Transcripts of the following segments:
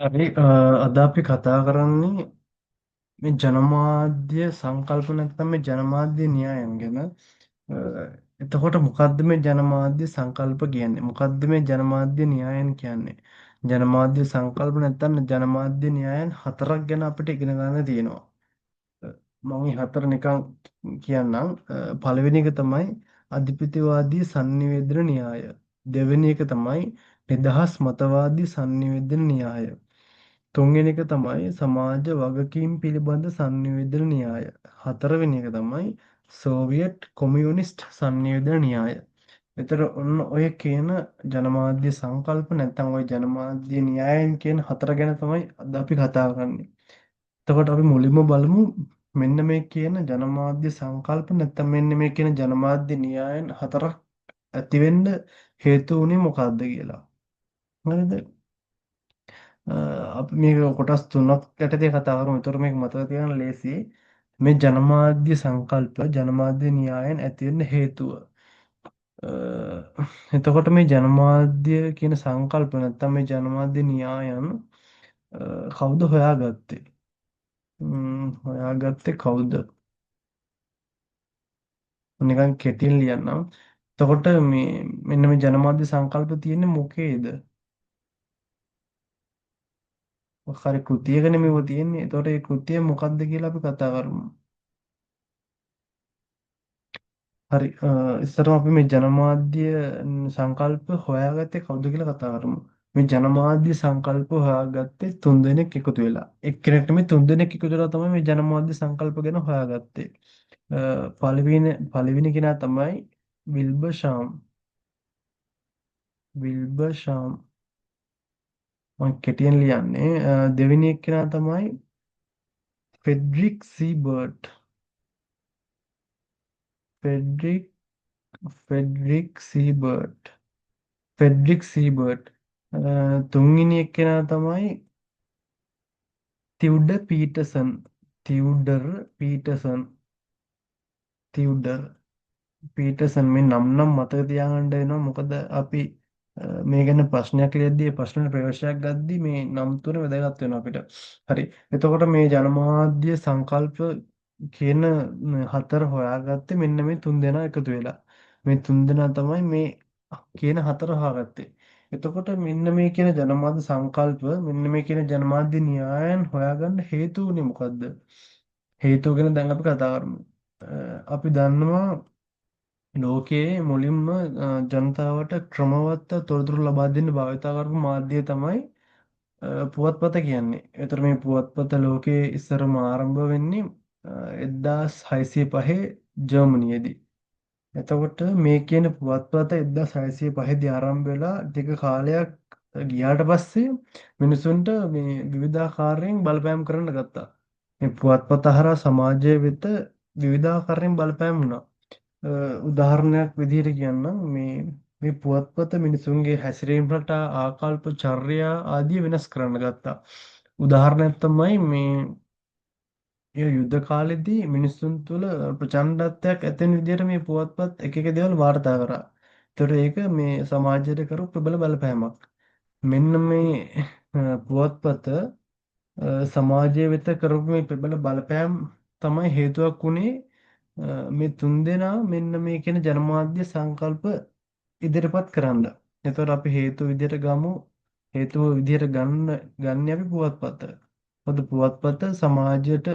හරි, අද අපි කතා කරන්නේ මේ ජනමාධ්‍ය සංකල්ප නැත්නම් මේ ජනමාධ්‍ය න්‍යායන් ගැන. එතකොට මොකද්ද මේ ජනමාධ්‍ය සංකල්ප කියන්නේ? මොකද්ද මේ ජනමාධ්‍ය න්‍යායන් කියන්නේ? ජනමාධ්‍ය සංකල්ප නැත්නම් ජනමාධ්‍ය න්‍යායන් හතරක් ගැන අපිට ඉගෙන ගන්න තියෙනවා. මම මේ හතර නිකන් කියන්නම්. පළවෙනි එක තමයි අධිපතිවාදී සන්නිවේදන න්‍යාය. දෙවෙනි එක තමයි නිදහස් මතවාදී සන්නිවේදන න්‍යාය. තුන්වෙනි එක තමයි සමාජ වගකීම් පිළිබඳ සන්නිවේදන න්‍යාය. හතරවෙනි එක තමයි සෝවියට් කොමියුනිස්ට් සන්නිවේදන න්‍යාය. එතකොට ඔන්න ඔය කියන ජනමාධ්‍ය සංකල්ප නැත්නම් ඔය ජනමාධ්‍ය න්‍යායන් කියන හතර ගැන තමයි අද අපි කතා කරන්නේ. එතකොට අපි මුලින්ම බලමු මෙන්න මේ කියන ජනමාධ්‍ය සංකල්ප නැත්නම් මෙන්න මේ කියන ජනමාධ්‍ය න්‍යායන් හතරක් ඇති වෙන්න හේතු වුණේ මොකක්ද කියලා. හරිද? අපි මේක කොටස් තුනක් යටතේ කතා කරමු. ඒතර මේක මතක තියාගන්න ලේසි. මේ ජනමාධ්‍ය සංකල්ප ජනමාධ්‍ය න්‍යායන් ඇති වෙන්න හේතුව. එතකොට මේ ජනමාධ්‍ය කියන සංකල්ප නැත්නම් මේ ජනමාධ්‍ය න්‍යායන් කවුද හොයාගත්තේ? හොයාගත්තේ කවුද? නිකන් කෙටියෙන් ලියන්නම්. එතකොට මේ මෙන්න මේ ජනමාධ්‍ය සංකල්ප තියෙන්නේ මොකේද? මොකක් හරි කෘතියකනේ මේව තියෙන්නේ. එතකොට ඒ කෘතිය මොකක්ද කියලා අපි කතා කරමු. හරි, ඉස්සරම අපි මේ ජනමාධ්‍ය සංකල්ප හොයාගත්තේ කවුද කියලා කතා කරමු. මේ ජනමාධ්‍ය සංකල්ප හොයාගත්තේ තුන් දෙනෙක් එකතු වෙලා. එක්කෙනෙක් නෙමෙයි, තුන් දෙනෙක් එකතු වෙලා තමයි මේ ජනමාධ්‍ය සංකල්ප ගැන හොයාගත්තේ. පළවෙනි කෙනා තමයි විල්බර් ෂාම්. විල්බර් ෂාම් මම කෙටියෙන් ලියන්නේ. දෙවෙනි එක්කෙනා තමයි Frederick Siebert. Frederick Frederick Siebert Frederick Siebert. තුන්වෙනි එක්කෙනා තමයි Theodore Peterson. Theodore Peterson Theodore Peterson මේ නම් නම් මතක තියාගන්න වෙනවා, මොකද අපි මේ ගැන ප්‍රශ්නයක් ලියද්දී, ඒ ප්‍රශ්නෙට ප්‍රවේශයක් ගද්දී මේ නම් තුන වැදගත් වෙනවා අපිට. හරි. එතකොට මේ ජනමාධ්‍ය සංකල්ප කියන හතර හොයාගත්තේ මෙන්න මේ තුන් දෙනා එකතු වෙලා. මේ තුන් දෙනා තමයි මේ කියන හතර හොයාගත්තේ. එතකොට මෙන්න මේ කියන ජනමාධ්‍ය සංකල්ප, මෙන්න මේ කියන ජනමාධ්‍ය න්‍යායන් හොයාගන්න හේතු වුණේ මොකද්ද? හේතුව ගැන දැන් අපි කතා කරමු. අපි දන්නවා ලෝකයේ මුලින්ම ජනතාවට ක්‍රමවත් තොරතුරු ලබා දෙන්න භාවිතා කරපු මාධ්‍ය තමයි පුවත්පත කියන්නේ. ඒතර මේ පුවත්පත ලෝකයේ ඉස්සරම ආරම්භ වෙන්නේ 1605 ජර්මනියේදී. එතකොට මේ කියන පුවත්පත 1605 දී ආරම්භ වෙලා ටික කාලයක් ගියාට පස්සේ මිනිසුන්ට මේ විවිධාකාරයෙන් බලපෑම් කරන්න ගත්තා. මේ පුවත්පත හරහා සමාජය වෙත විවිධාකාරයෙන් බලපෑම් වුණා. උදාහරණයක් විදිහට කියන්නම්, මේ මේ පුවත්පත මිනිසුන්ගේ හැසිරීම රටා, ආකල්ප, චර්යා ආදිය වෙනස් කරන්න ගත්තා. උදාහරණයක් තමයි මේ ඒ යුද්ධ කාලෙදී මිනිසුන් තුළ ප්‍රචණ්ඩත්වයක් ඇති වෙන විදිහට මේ පුවත්පත් එක එක දේවල් වාර්තා කරා. ඒතකොට ඒක මේ සමාජයට කරපු ප්‍රබල බලපෑමක්. මෙන්න මේ පුවත්පත සමාජය වෙත කරපු මේ ප්‍රබල බලපෑම් තමයි හේතුවක් වුණේ මේ තුන්දෙනා මෙන්න මේ කියන ජනමාධ්‍ය සංකල්ප ඉදිරිපත් කරන්න. එතකොට අපි හේතු විදිහට ගමු. හේතුව විදිහට ගන්න ගන්න අපි පුවත්පත. මොකද පුවත්පත සමාජයට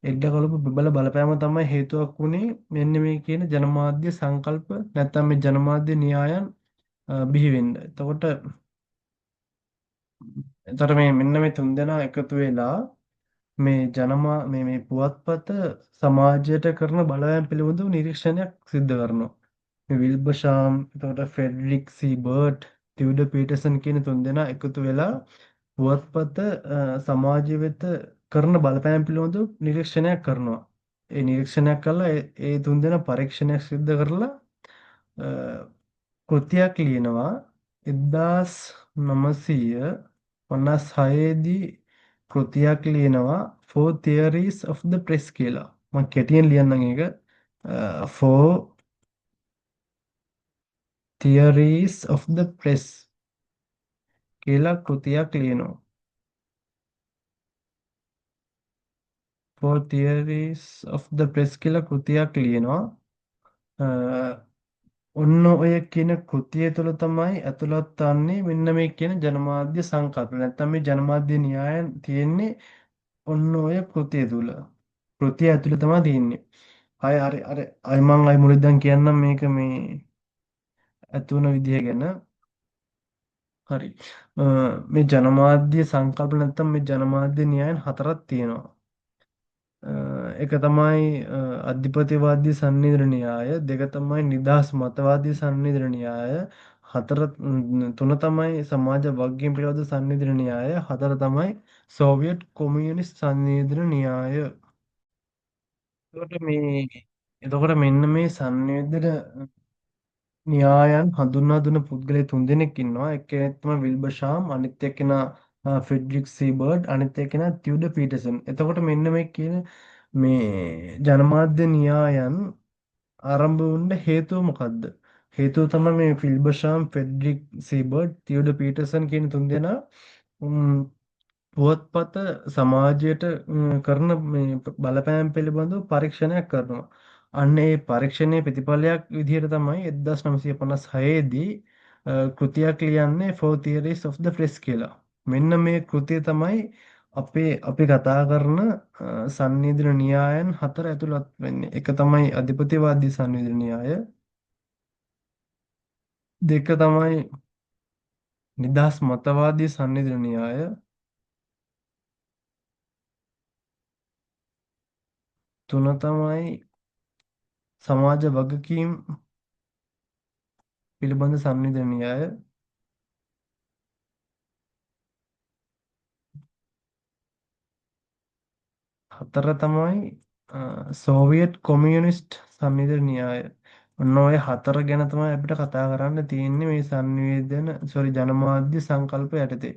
එල්ල කරපු ප්‍රබල බලපෑම තමයි හේතුවක් වුණේ මෙන්න මේ කියන ජනමාධ්‍ය සංකල්ප නැත්නම් මේ ජනමාධ්‍ය න්‍යායන් බිහි වෙන්න. එතකොට මේ මෙන්න මේ තුන්දෙනා එකතු වෙලා මේ ජනමා මේ මේ පුවත්පත සමාජයට කරන බලපෑම් පිළිබඳව නිරීක්ෂණයක් සිද්ධ කරනවා. මේ විල්බර් ෂාම්, එතකොට ෆ්‍රෙඩරික් සීබර්ට්, ටියුඩර් පීටර්සන් කියන තුන්දෙනා එකතු වෙලා පුවත්පත සමාජය වෙත කරන බලපෑම් පිළිබඳව නිරීක්ෂණයක් කරනවා. ඒ නිරීක්ෂණයක් කරලා ඒ ඒ තුන්දෙනා පරීක්ෂණයක් සිද්ධ කරලා කෘතියක් ලියනවා. 1956 දී කෘතියක් ලියනවා Four Theories of the Press කියලා. මම කෙටියෙන් ලියන්නම් ඒක. Four Theories of the Press කියලා කෘතියක් ලියනවා. Four Theories of the Press කියලා කෘතියක් ලියනවා. ඔන්න ඔය කියන කෘතිය තුළ තමයි ඇතුළත් වන්නේ මෙන්න මේ කියන ජනමාධ්‍ය සංකල්ප. නැත්තම් මේ ජනමාධ්‍ය න්‍යායන් තියෙන්නේ ඔන්න ඔය කෘතිය තුළ. කෘතිය ඇතුළේ තමයි තියෙන්නේ. ආය හරි අර අය මං ආයි මුලින්ම දැන් කියන්නම් මේක මේ ඇති වුණ විදිය ගැන. හරි. මේ ජනමාධ්‍ය සංකල්ප නැත්තම් මේ ජනමාධ්‍ය න්‍යායන් හතරක් තියෙනවා. එක තමයි අධිපතිවාදී සන්නිවේදන න්‍යාය, දෙක තමයි නිදහස් මතවාදී සන්නිවේදන න්‍යාය, තුන තමයි සමාජ වගකීම් පිළිබඳ සන්නිවේදන න්‍යාය, හතර තමයි සෝවියට් කොමියුනිස්ට් සන්නිවේදන න්‍යාය. එතකොට මේ එතකොට මෙන්න මේ සන්නිවේදන න්‍යායන් හඳුන්වා දුන්න පුද්ගලයන් තුන්දෙනෙක් ඉන්නවා. එක්කෙනෙක් තමයි විල්බර් ෂාම්, අනිත් එක්කෙනා ෆ්‍රෙඩරික් සීබර්ට්, අනිත් එක්කෙනා තියුඩර් පීටර්සන්. එතකොට මෙන්න මේ කියන මේ ජනමාධ්‍ය න්‍යායන් ආරම්භ වුණ හේතුව මොකද්ද? හේතුව තමයි මේ විල්බර් ෂාම්, ෆ්‍රෙඩරික් සීබර්ට්, තියුඩර් පීටර්සන් කියන තුන්දෙනා පුවත්පත සමාජයට කරන මේ බලපෑම් පිළිබඳව පරීක්ෂණයක් කරනවා. අන්න ඒ පරීක්ෂණයේ ප්‍රතිඵලයක් විදිහට තමයි 1956 දී කෘතියක් ලියන්නේ Four Theories of the Press කියලා. මෙන්න මේ කෘතිය තමයි අපි කතා කරන සන්නිවේදන න්‍යායන් හතර ඇතුළත් වෙන්නේ. එක තමයි අධිපතිවාදී සන්නිවේදන න්‍යාය, දෙක තමයි නිදහස් මතවාදී සන්නිවේදන න්‍යාය, තුන තමයි සමාජ වගකීම් පිළිබඳ සන්නිවේදන න්‍යාය, හතර තමයි සෝවියට් කොමියුනිස්ට් සන්නිවේදන න්‍යාය. ඔන්න ඔය හතර ගැන තමයි අපිට කතා කරන්න තියෙන්නේ මේ සන්නිවේදන සෝරි ජනමාධ්‍ය සංකල්ප යටතේ.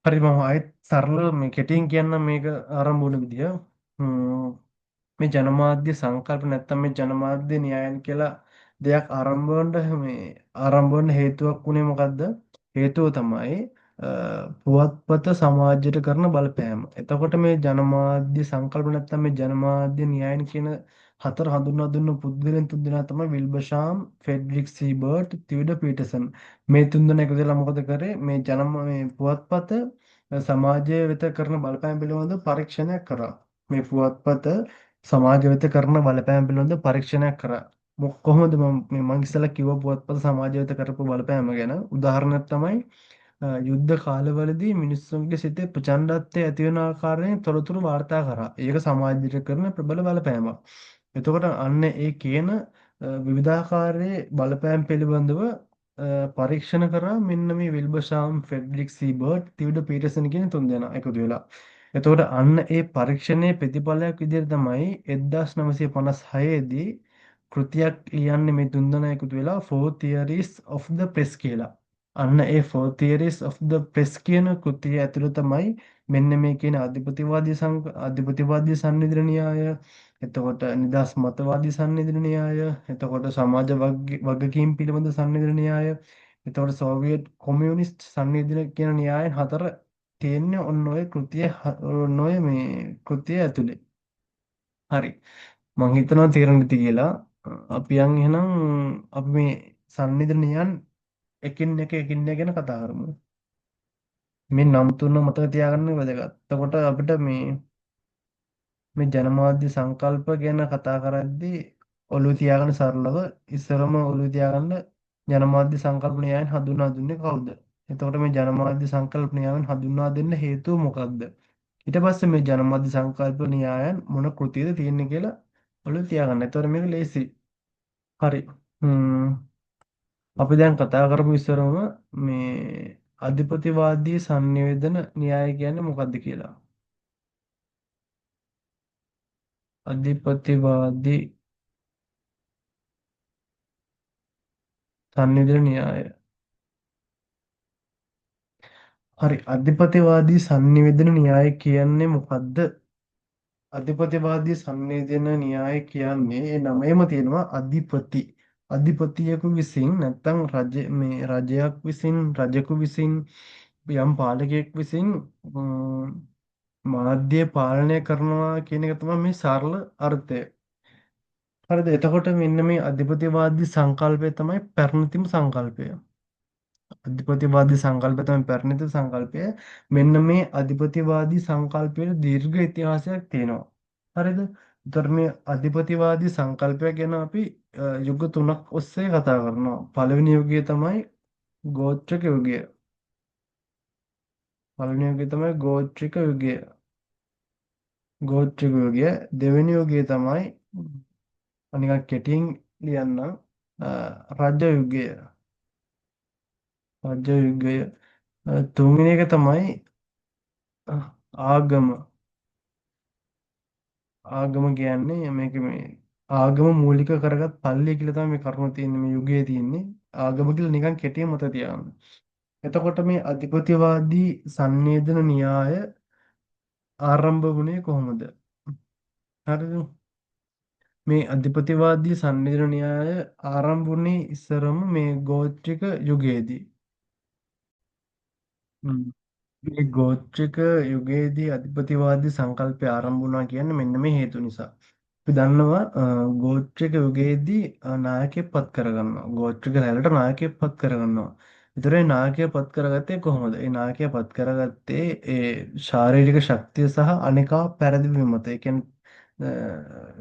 හරි, මම ආයෙත් සරලව මේ කෙටියෙන් කියන්නම් මේක ආරම්භ වුණ විදිය. මේ ජනමාධ්‍ය සංකල්ප නැත්තම් මේ ජනමාධ්‍ය න්‍යායන් කියලා දෙයක් ආරම්භ වන්න හේතුවක් වුණේ මොකද්ද? හේතුව තමයි පුවත්පත සමාජයට කරන බලපෑම. එතකොට මේ ජනමාධ්‍ය සංකල්ප නැත්තම් මේ ජනමාධ්‍ය න්‍යායන් කියන හතර හඳුන්වා දුන්න පුද්ගලයන් තුන්දෙනා තමයි විල්බර් ෂාම්, ෆ්‍රෙඩරික් සීබර්ට්, තියුඩර් පීටර්සන්. මේ තුන්දෙනා එකතු වෙලා මොකද කරේ? මේ මේ පුවත්පත සමාජය වෙත කරන බලපෑම පිළිබඳව පරීක්ෂණයක් කරා. මේ පුවත්පත සමාජ වෙත කරන බලපෑම පිළිබඳව පරීක්ෂණයක් කරා. කොහොමද මම මේ මං ඉස්සෙල්ලා කිව්ව පුවත්පත සමාජය වෙත කරපු බලපෑම ගැන උදාහරණයක් තමයි යුද්ධ කාලවලදී මිනිස්සුන්ගේ සිතේ ප්‍රචණ්ඩත්වය ඇති වෙන ආකාරයෙන් තොරතුරු වාර්තා කරා. ඒක සමාජයට කරන ප්‍රබල බලපෑමක්. එතකොට අන්න ඒ කියන විවිධාකාරයේ බලපෑම් පිළිබඳව පරීක්ෂණ කරා මෙන්න මේ විල්බර් ෂාම්, ෆ්‍රෙඩරික් සීබර්ට්, තියුඩර් පීටර්සන් කියන තුන්දෙනා එකතු වෙලා. එතකොට අන්න ඒ පරීක්ෂණයේ ප්‍රතිඵලයක් විදිහට තමයි 1956 දී කෘතියක් ලියන්නේ මේ තුන්දෙනා එකතු වෙලා Four Theories of the Press කියලා. අන්න ඒ Four Theories of the Press කියන කෘතිය ඇතුළේ තමයි මෙන්න මේ කියන අධිපතිවාදී සංනිවේදන න්‍යාය, එතකොට නිදහස් මතවාදී සංනිවේදන න්‍යාය, එතකොට සමාජ වගකීම් පිළිබඳ සංනිවේදන න්‍යාය, එතකොට සෝවියට් කොමියුනිස්ට් සංනිවේදන කියන න්‍යායන් හතර තියෙන්නේ ඔන්න ඔය කෘතිය ඔන්න ඔය මේ කෘතිය ඇතුලේ. හරි. මං හිතනවා තේරෙන්න ඇති කියලා. අපි යන් එහෙනම් අපි මේ සංනිවේදන න්‍යායන් එකින් එක එකින් එක ගැන කතා කරමු. මේ නම් තුන මතක තියාගන්න වැදගත්. එතකොට අපිට මේ මේ ජනමාධ්‍ය සංකල්ප ගැන කතා කරද්දී ඔළුව තියාගන්න සරලව ඉස්සරම ඔළුව තියාගන්න ජනමාධ්‍ය සංකල්ප න්‍යායන් හඳුන්වා දුන්නේ කවුද? එතකොට මේ ජනමාධ්‍ය සංකල්ප න්‍යායන් හඳුන්වා දෙන්න හේතුව මොකක්ද? ඊට පස්සේ මේ ජනමාධ්‍ය සංකල්ප න්‍යායන් මොන කෘතියද තියෙන්නේ කියලා ඔළුව තියාගන්න. එතකොට මේක ලේසි. හරි. අපි දැන් කතා කරමු ඉස්සරම මේ අධිපතිවාදී සන්නිවේදන න්‍යාය කියන්නේ මොකක්ද කියලා. අධිපතිවාදී සන්නිවේදන න්‍යාය. හරි, අධිපතිවාදී සන්නිවේදන න්‍යාය කියන්නේ මොකද්ද? අධිපතිවාදී සන්නිවේදන න්‍යාය කියන්නේ ඒ නමේම තියෙනවා අධිපති. අධිපතියෙකු විසින් නැත්තම් රජ මේ රජයක් විසින් රජෙකු විසින් යම් පාලකයෙක් විසින් මාධ්‍ය පාලනය කරනවා කියන එක තමයි මේ සරල අර්ථය. හරිද? එතකොට මෙන්න මේ අධිපතිවාදී සංකල්පය තමයි පැරණිතම සංකල්පය. අධිපතිවාදී සංකල්පය තමයි පැරණිතම සංකල්පය. මෙන්න මේ අධිපතිවාදී සංකල්පයේ දීර්ඝ ඉතිහාසයක් තියෙනවා. හරිද? එතකොට මේ අධිපතිවාදී සංකල්පය ගැන අපි යුග තුනක් ඔස්සේ කතා කරනවා. පළවෙනි යුගය තමයි ගෝත්‍රික යුගය. පළවෙනි යුගය තමයි ගෝත්‍රික යුගය. ගෝත්‍රික යුගය. දෙවෙනි යුගය තමයි නිකන් කෙටියෙන් ලියන්නම්, රජ යුගය. රජ යුගය. තුන්වෙනි එක තමයි ආගම. ආගම කියන්නේ මේක මේ ආගම මූලික කරගත් පල්ලිය කියලා තමයි මේ කරුණ තියෙන්නේ, මේ යුගයේ තියෙන්නේ. ආගම කියලා නිකන් කෙටියෙන් මතක තියාගන්න. එතකොට මේ අධිපතිවාදී සන්නිවේදන න්‍යාය ආරම්භ වුණේ කොහොමද? හරිද? මේ අධිපතිවාදී සන්නිවේදන න්‍යාය ආරම්භ වුණේ ඉස්සරම මේ ගෝත්‍රික යුගයේදී. මේ ගෝත්‍රික යුගයේදී අධිපතිවාදී සංකල්පය ආරම්භ වුණා කියන්නේ මෙන්න මේ හේතු නිසා. අපි දන්නවා ගෝත්‍රික යුගයේදී නායකයෙක් පත් කරගන්නවා. ගෝත්‍රික රැළට නායකයෙක් පත් කරගන්නවා. ඒතර ඒ නායකයා පත් කරගත්තේ කොහොමද? ඒ නායකයා පත් කරගත්තේ ඒ ශාරීරික ශක්තිය සහ අනිකා පැරදිවීම මත. ඒ කියන්නේ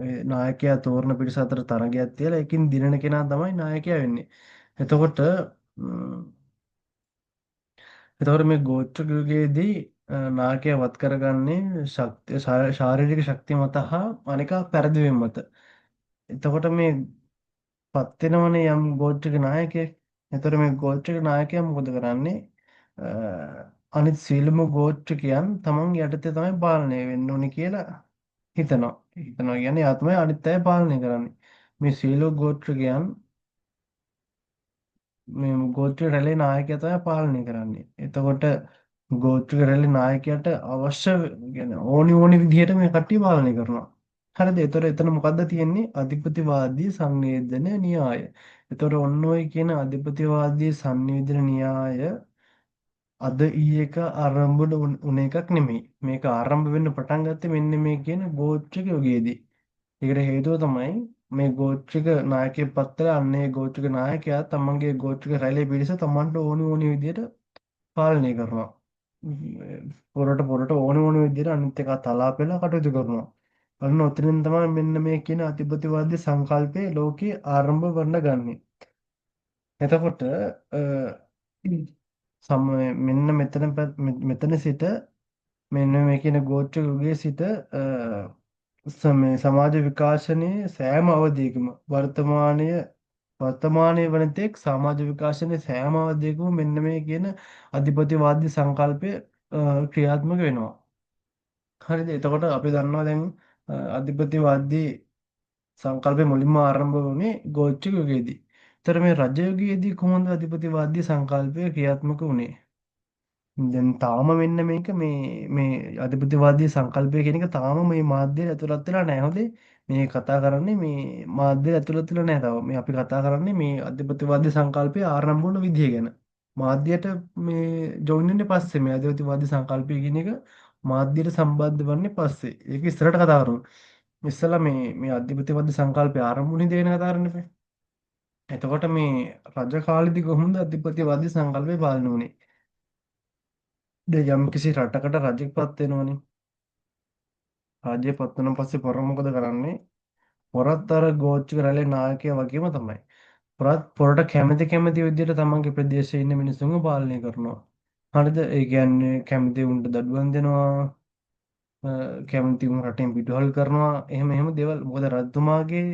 ඒ නායකයා තෝරන පිරිස අතර තරගයක් තියලා ඒකින් දිනන කෙනා තමයි නායකයා වෙන්නේ. එතකොට එතකොට මේ ගෝත්‍රික යුගයේදී නායකයා වත් කරගන්නේ ශක්තිය, ශාරීරික ශක්තිය මත හා අනිකා පැරදිවීම මත. එතකොට මේ පත් වෙනවනේ යම් ගෝත්‍රික නායකයෙක්. එතකොට මේ ගෝත්‍රික නායකයා මොකද කරන්නේ? අනිත් සියලුම ගෝත්‍රිකයන් තමන් යටතේ තමයි පාලනය වෙන්න ඕනේ කියලා හිතනවා. හිතනවා කියන්නේ එයා තමයි අනිත් අය පාලනය කරන්නේ. මේ සියලු ගෝත්‍රිකයන් මේ ගෝත්‍රික රැළේ නායකයා තමයි පාලනය කරන්නේ. එතකොට ගෝත්‍රික රැළේ නායකයාට අවශ්‍ය කියන්නේ ඕනි ඕනි විදිහට මේ කට්ටිය පාලනය කරනවා. හරිද? එතකොට එතන මොකද්ද තියෙන්නේ? අධිපතිවාදී සංවේදන න්‍යාය. එතකොට ඔන්න ඔය කියන අධිපතිවාදී සංවේදන න්‍යාය අද ඊයේ එක ආරම්භ වුණ එකක් නෙමෙයි. මේක ආරම්භ වෙන්න පටන් ගත්තේ මෙන්න මේ කියන ගෝත්‍රික යුගයේදී. ඒකට හේතුව තමයි මේ ගෝත්‍රික නායකයෙක් පත් වෙලා අන්න ඒ ගෝත්‍රික නායකයා තමන්ගේ ගෝත්‍රික රැළේ පිරිස තමන්ට ඕනි ඕනි විදියට පාලනය කරනවා. පොරට පොරට ඕනි ඕනි විදියට අනිත් එක තලා පෙලා කටයුතු කරනවා. අන්න ඔතනින් තමයි මෙන්න මේ කියන අධිපතිවාදී සංකල්පය ලෝකේ ආරම්භ වන්න ගන්නෙ. එතකොට මෙන්න මෙතන මෙතන සිට මෙන්න මේ කියන ගෝත්‍රික යුගයේ සිට මේ සමාජ විකාශනයේ සෑම අවධියකම වර්තමානයේ වන තෙක් සමාජ විකාශනයේ සෑම අවධියකම මෙන්න මේ කියන අධිපතිවාදී සංකල්පය ක්‍රියාත්මක වෙනවා. හරිද? එතකොට අපි දන්නවා දැන් අධිපතිවාදී සංකල්පය මුලින්ම ආරම්භ වුණේ ගෝත්‍රික යුගයේදී. ඒතර මේ රජ යුගයේදී කොහොමද අධිපතිවාදී සංකල්පය ක්‍රියාත්මක වුණේ? දැන් තාම මෙන්න මේක මේ මේ අධිපතිවාදී සංකල්පය කියන එක තාම මේ මාධ්‍යයට ඇතුළත් වෙලා නැහැ. හොඳේ. මේ කතා කරන්නේ මේ මාධ්‍යයට ඇතුළත් වෙලා නැහැ තාම. මේ අපි කතා කරන්නේ මේ අධිපතිවාදී සංකල්පය ආරම්භ වුණ විදිය ගැන. මාධ්‍යයට මේ ජොයින් වෙන්නේ පස්සේ මේ අධිපතිවාදී සංකල්පය කියන එක මාධ්‍යයට සම්බන්ධ වන්නේ පස්සේ. ඒක ඉස්සරහට කතා කරමු. ඉස්සෙල්ලා මේ මේ අධිපතිවාදී සංකල්පය ආරම්භ වුණ විදිය ගැන කතා කරන්න එපා. එතකොට මේ රජ කාලෙදි කොහොමද අධිපතිවාදී සංකල්පය පාලනය වුණේ? දැන් යම් කිසි රටකට රජෙක් පත් වෙනවනේ. රජය පත් වුණාන් පස්සේ පොර මොකද කරන්නේ? පොරත් අර ගෝත්‍රික රැළේ නායකයා වගේම තමයි. පොරත් පොරට කැමති කැමති විදිහට තමන්ගේ ප්‍රදේශයේ ඉන්න මිනිස්සුන්ව පාලනය කරනවා. හරිද? ඒ කියන්නේ කැමති උන්ට දඩුවම් දෙනවා, කැමති උන් රටෙන් පිටුහල් කරනවා, එහෙම එහෙම දේවල්. මොකද රජතුමාගේ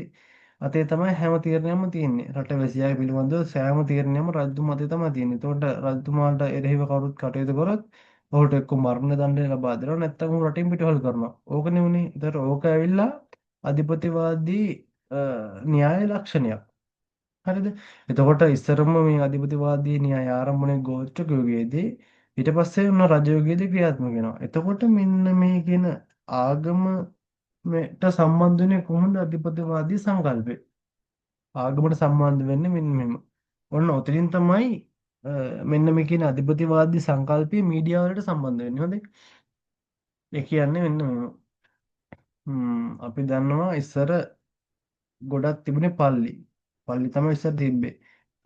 අතේ තමයි හැම තීරණයක්ම තියෙන්නේ. රට වැසියාගේ පිළිබඳව සෑම තීරණයක්ම රජතුමා අතේ තමයි තියෙන්නේ. එතකොට රජතුමාට එරෙහිව කවුරුත් කටයුතු කරොත් ඔහුට එක්ක මරණ දණ්ඩනය ලබා දෙනවා, නැත්නම් ඔහු රටින් පිටුහල් කරනවා. ඕකනේ උනේ. එතකොට ඕක ඇවිල්ලා අධිපතිවාදී න්‍යාය ලක්ෂණයක්. හරිද? එතකොට ඉස්සරම මේ අධිපතිවාදී න්‍යාය ආරම්භ වුණේ ගෝත්‍රික යුගයේදී. ඊට පස්සේ ඔන්න රජ යුගයේදී ක්‍රියාත්මක වෙනවා. එතකොට මෙන්න මේ කියන ආගමට සම්බන්ධ වෙන්නේ කොහොමද අධිපතිවාදී සංකල්පය? ආගමට සම්බන්ධ වෙන්නේ මෙන්න මෙහෙම. ඔන්න ඔතනින් තමයි මෙන්න මේ කියන අධිපතිවාදී සංකල්පය මීඩියා වලට සම්බන්ධ වෙන්නේ. හොඳේ. ඒ කියන්නේ මෙන්න මෙහෙම. අපි දන්නවා ඉස්සර ගොඩක් තිබුණේ පල්ලි. පල්ලි තමයි ඉස්සර තිබ්බේ.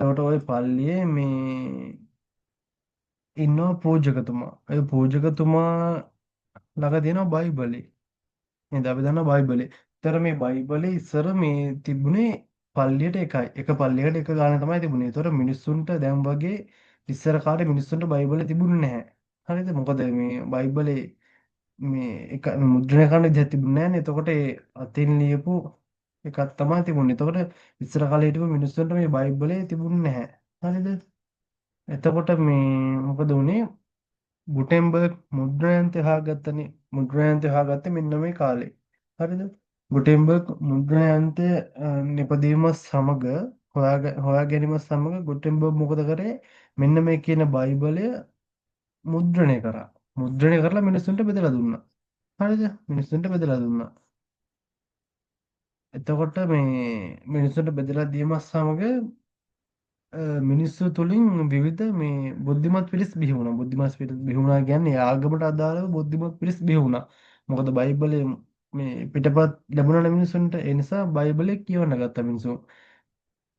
එතකොට ඔය පල්ලියේ මේ ඉන්නවා පූජකතුමා. ඒ පූජකතුමා ළඟ තියෙනවා බයිබලේ. නේද? අපි දන්නවා බයිබලේ. ඒතර මේ බයිබලේ ඉස්සර මේ තිබුණේ පල්ලියට එකයි. එක පල්ලියකට එක ගාන තමයි තිබුණේ. ඒතර මිනිස්සුන්ට දැන් වගේ ඉස්සර කාලේ මිනිස්සුන්ට බයිබලේ තිබුණේ නැහැ. හරිද? මොකද මේ බයිබලේ මේ එක මුද්‍රණය කරන්න විදිහක් තිබුණේ නැහැ නේ. එතකොට ඒ අතින් ලියපු එකක් තමයි තිබුණේ. එතකොට ඉස්සර කාලේ හිටපු මිනිස්සුන්ට මේ බයිබලේ තිබුණේ නැහැ. හරිද? එතකොට මේ මොකද වුනේ? ගුටෙන්බර්ග් මුද්‍රණ යන්ත්‍රය හොයාගත්තනේ. මුද්‍රණ යන්ත්‍රය හොයාගත්තේ මෙන්න මේ කාලේ. හරිද? ගුටෙන්බර්ග් මුද්‍රණ යන්ත්‍රය නිපදවීම සමග හොයා ගැනීම සමග ගුටෙන්බර්ග් මොකද කරේ? මෙන්න මේ කියන බයිබලය මුද්‍රණය කරා. මුද්‍රණය කරලා මිනිස්සුන්ට බෙදලා දුන්නා. හරිද? මිනිස්සුන්ට බෙදලා දුන්නා. එතකොට මේ මිනිස්සුන්ට බෙදලා දීම සමග මිනිස්සු තුලින් විවිධ මේ බුද්ධිමත් පිරිස් බිහි වුණා. බුද්ධිමත් පිරිස් බිහි වුණා කියන්නේ ආගමට අදාළව බුද්ධිමත් පිරිස් බිහි වුණා. මොකද බයිබලයේ මේ පිටපත් ලැබුණා මිනිස්සුන්ට. ඒ නිසා බයිබලය කියවන්න ගත්තා මිනිස්සු.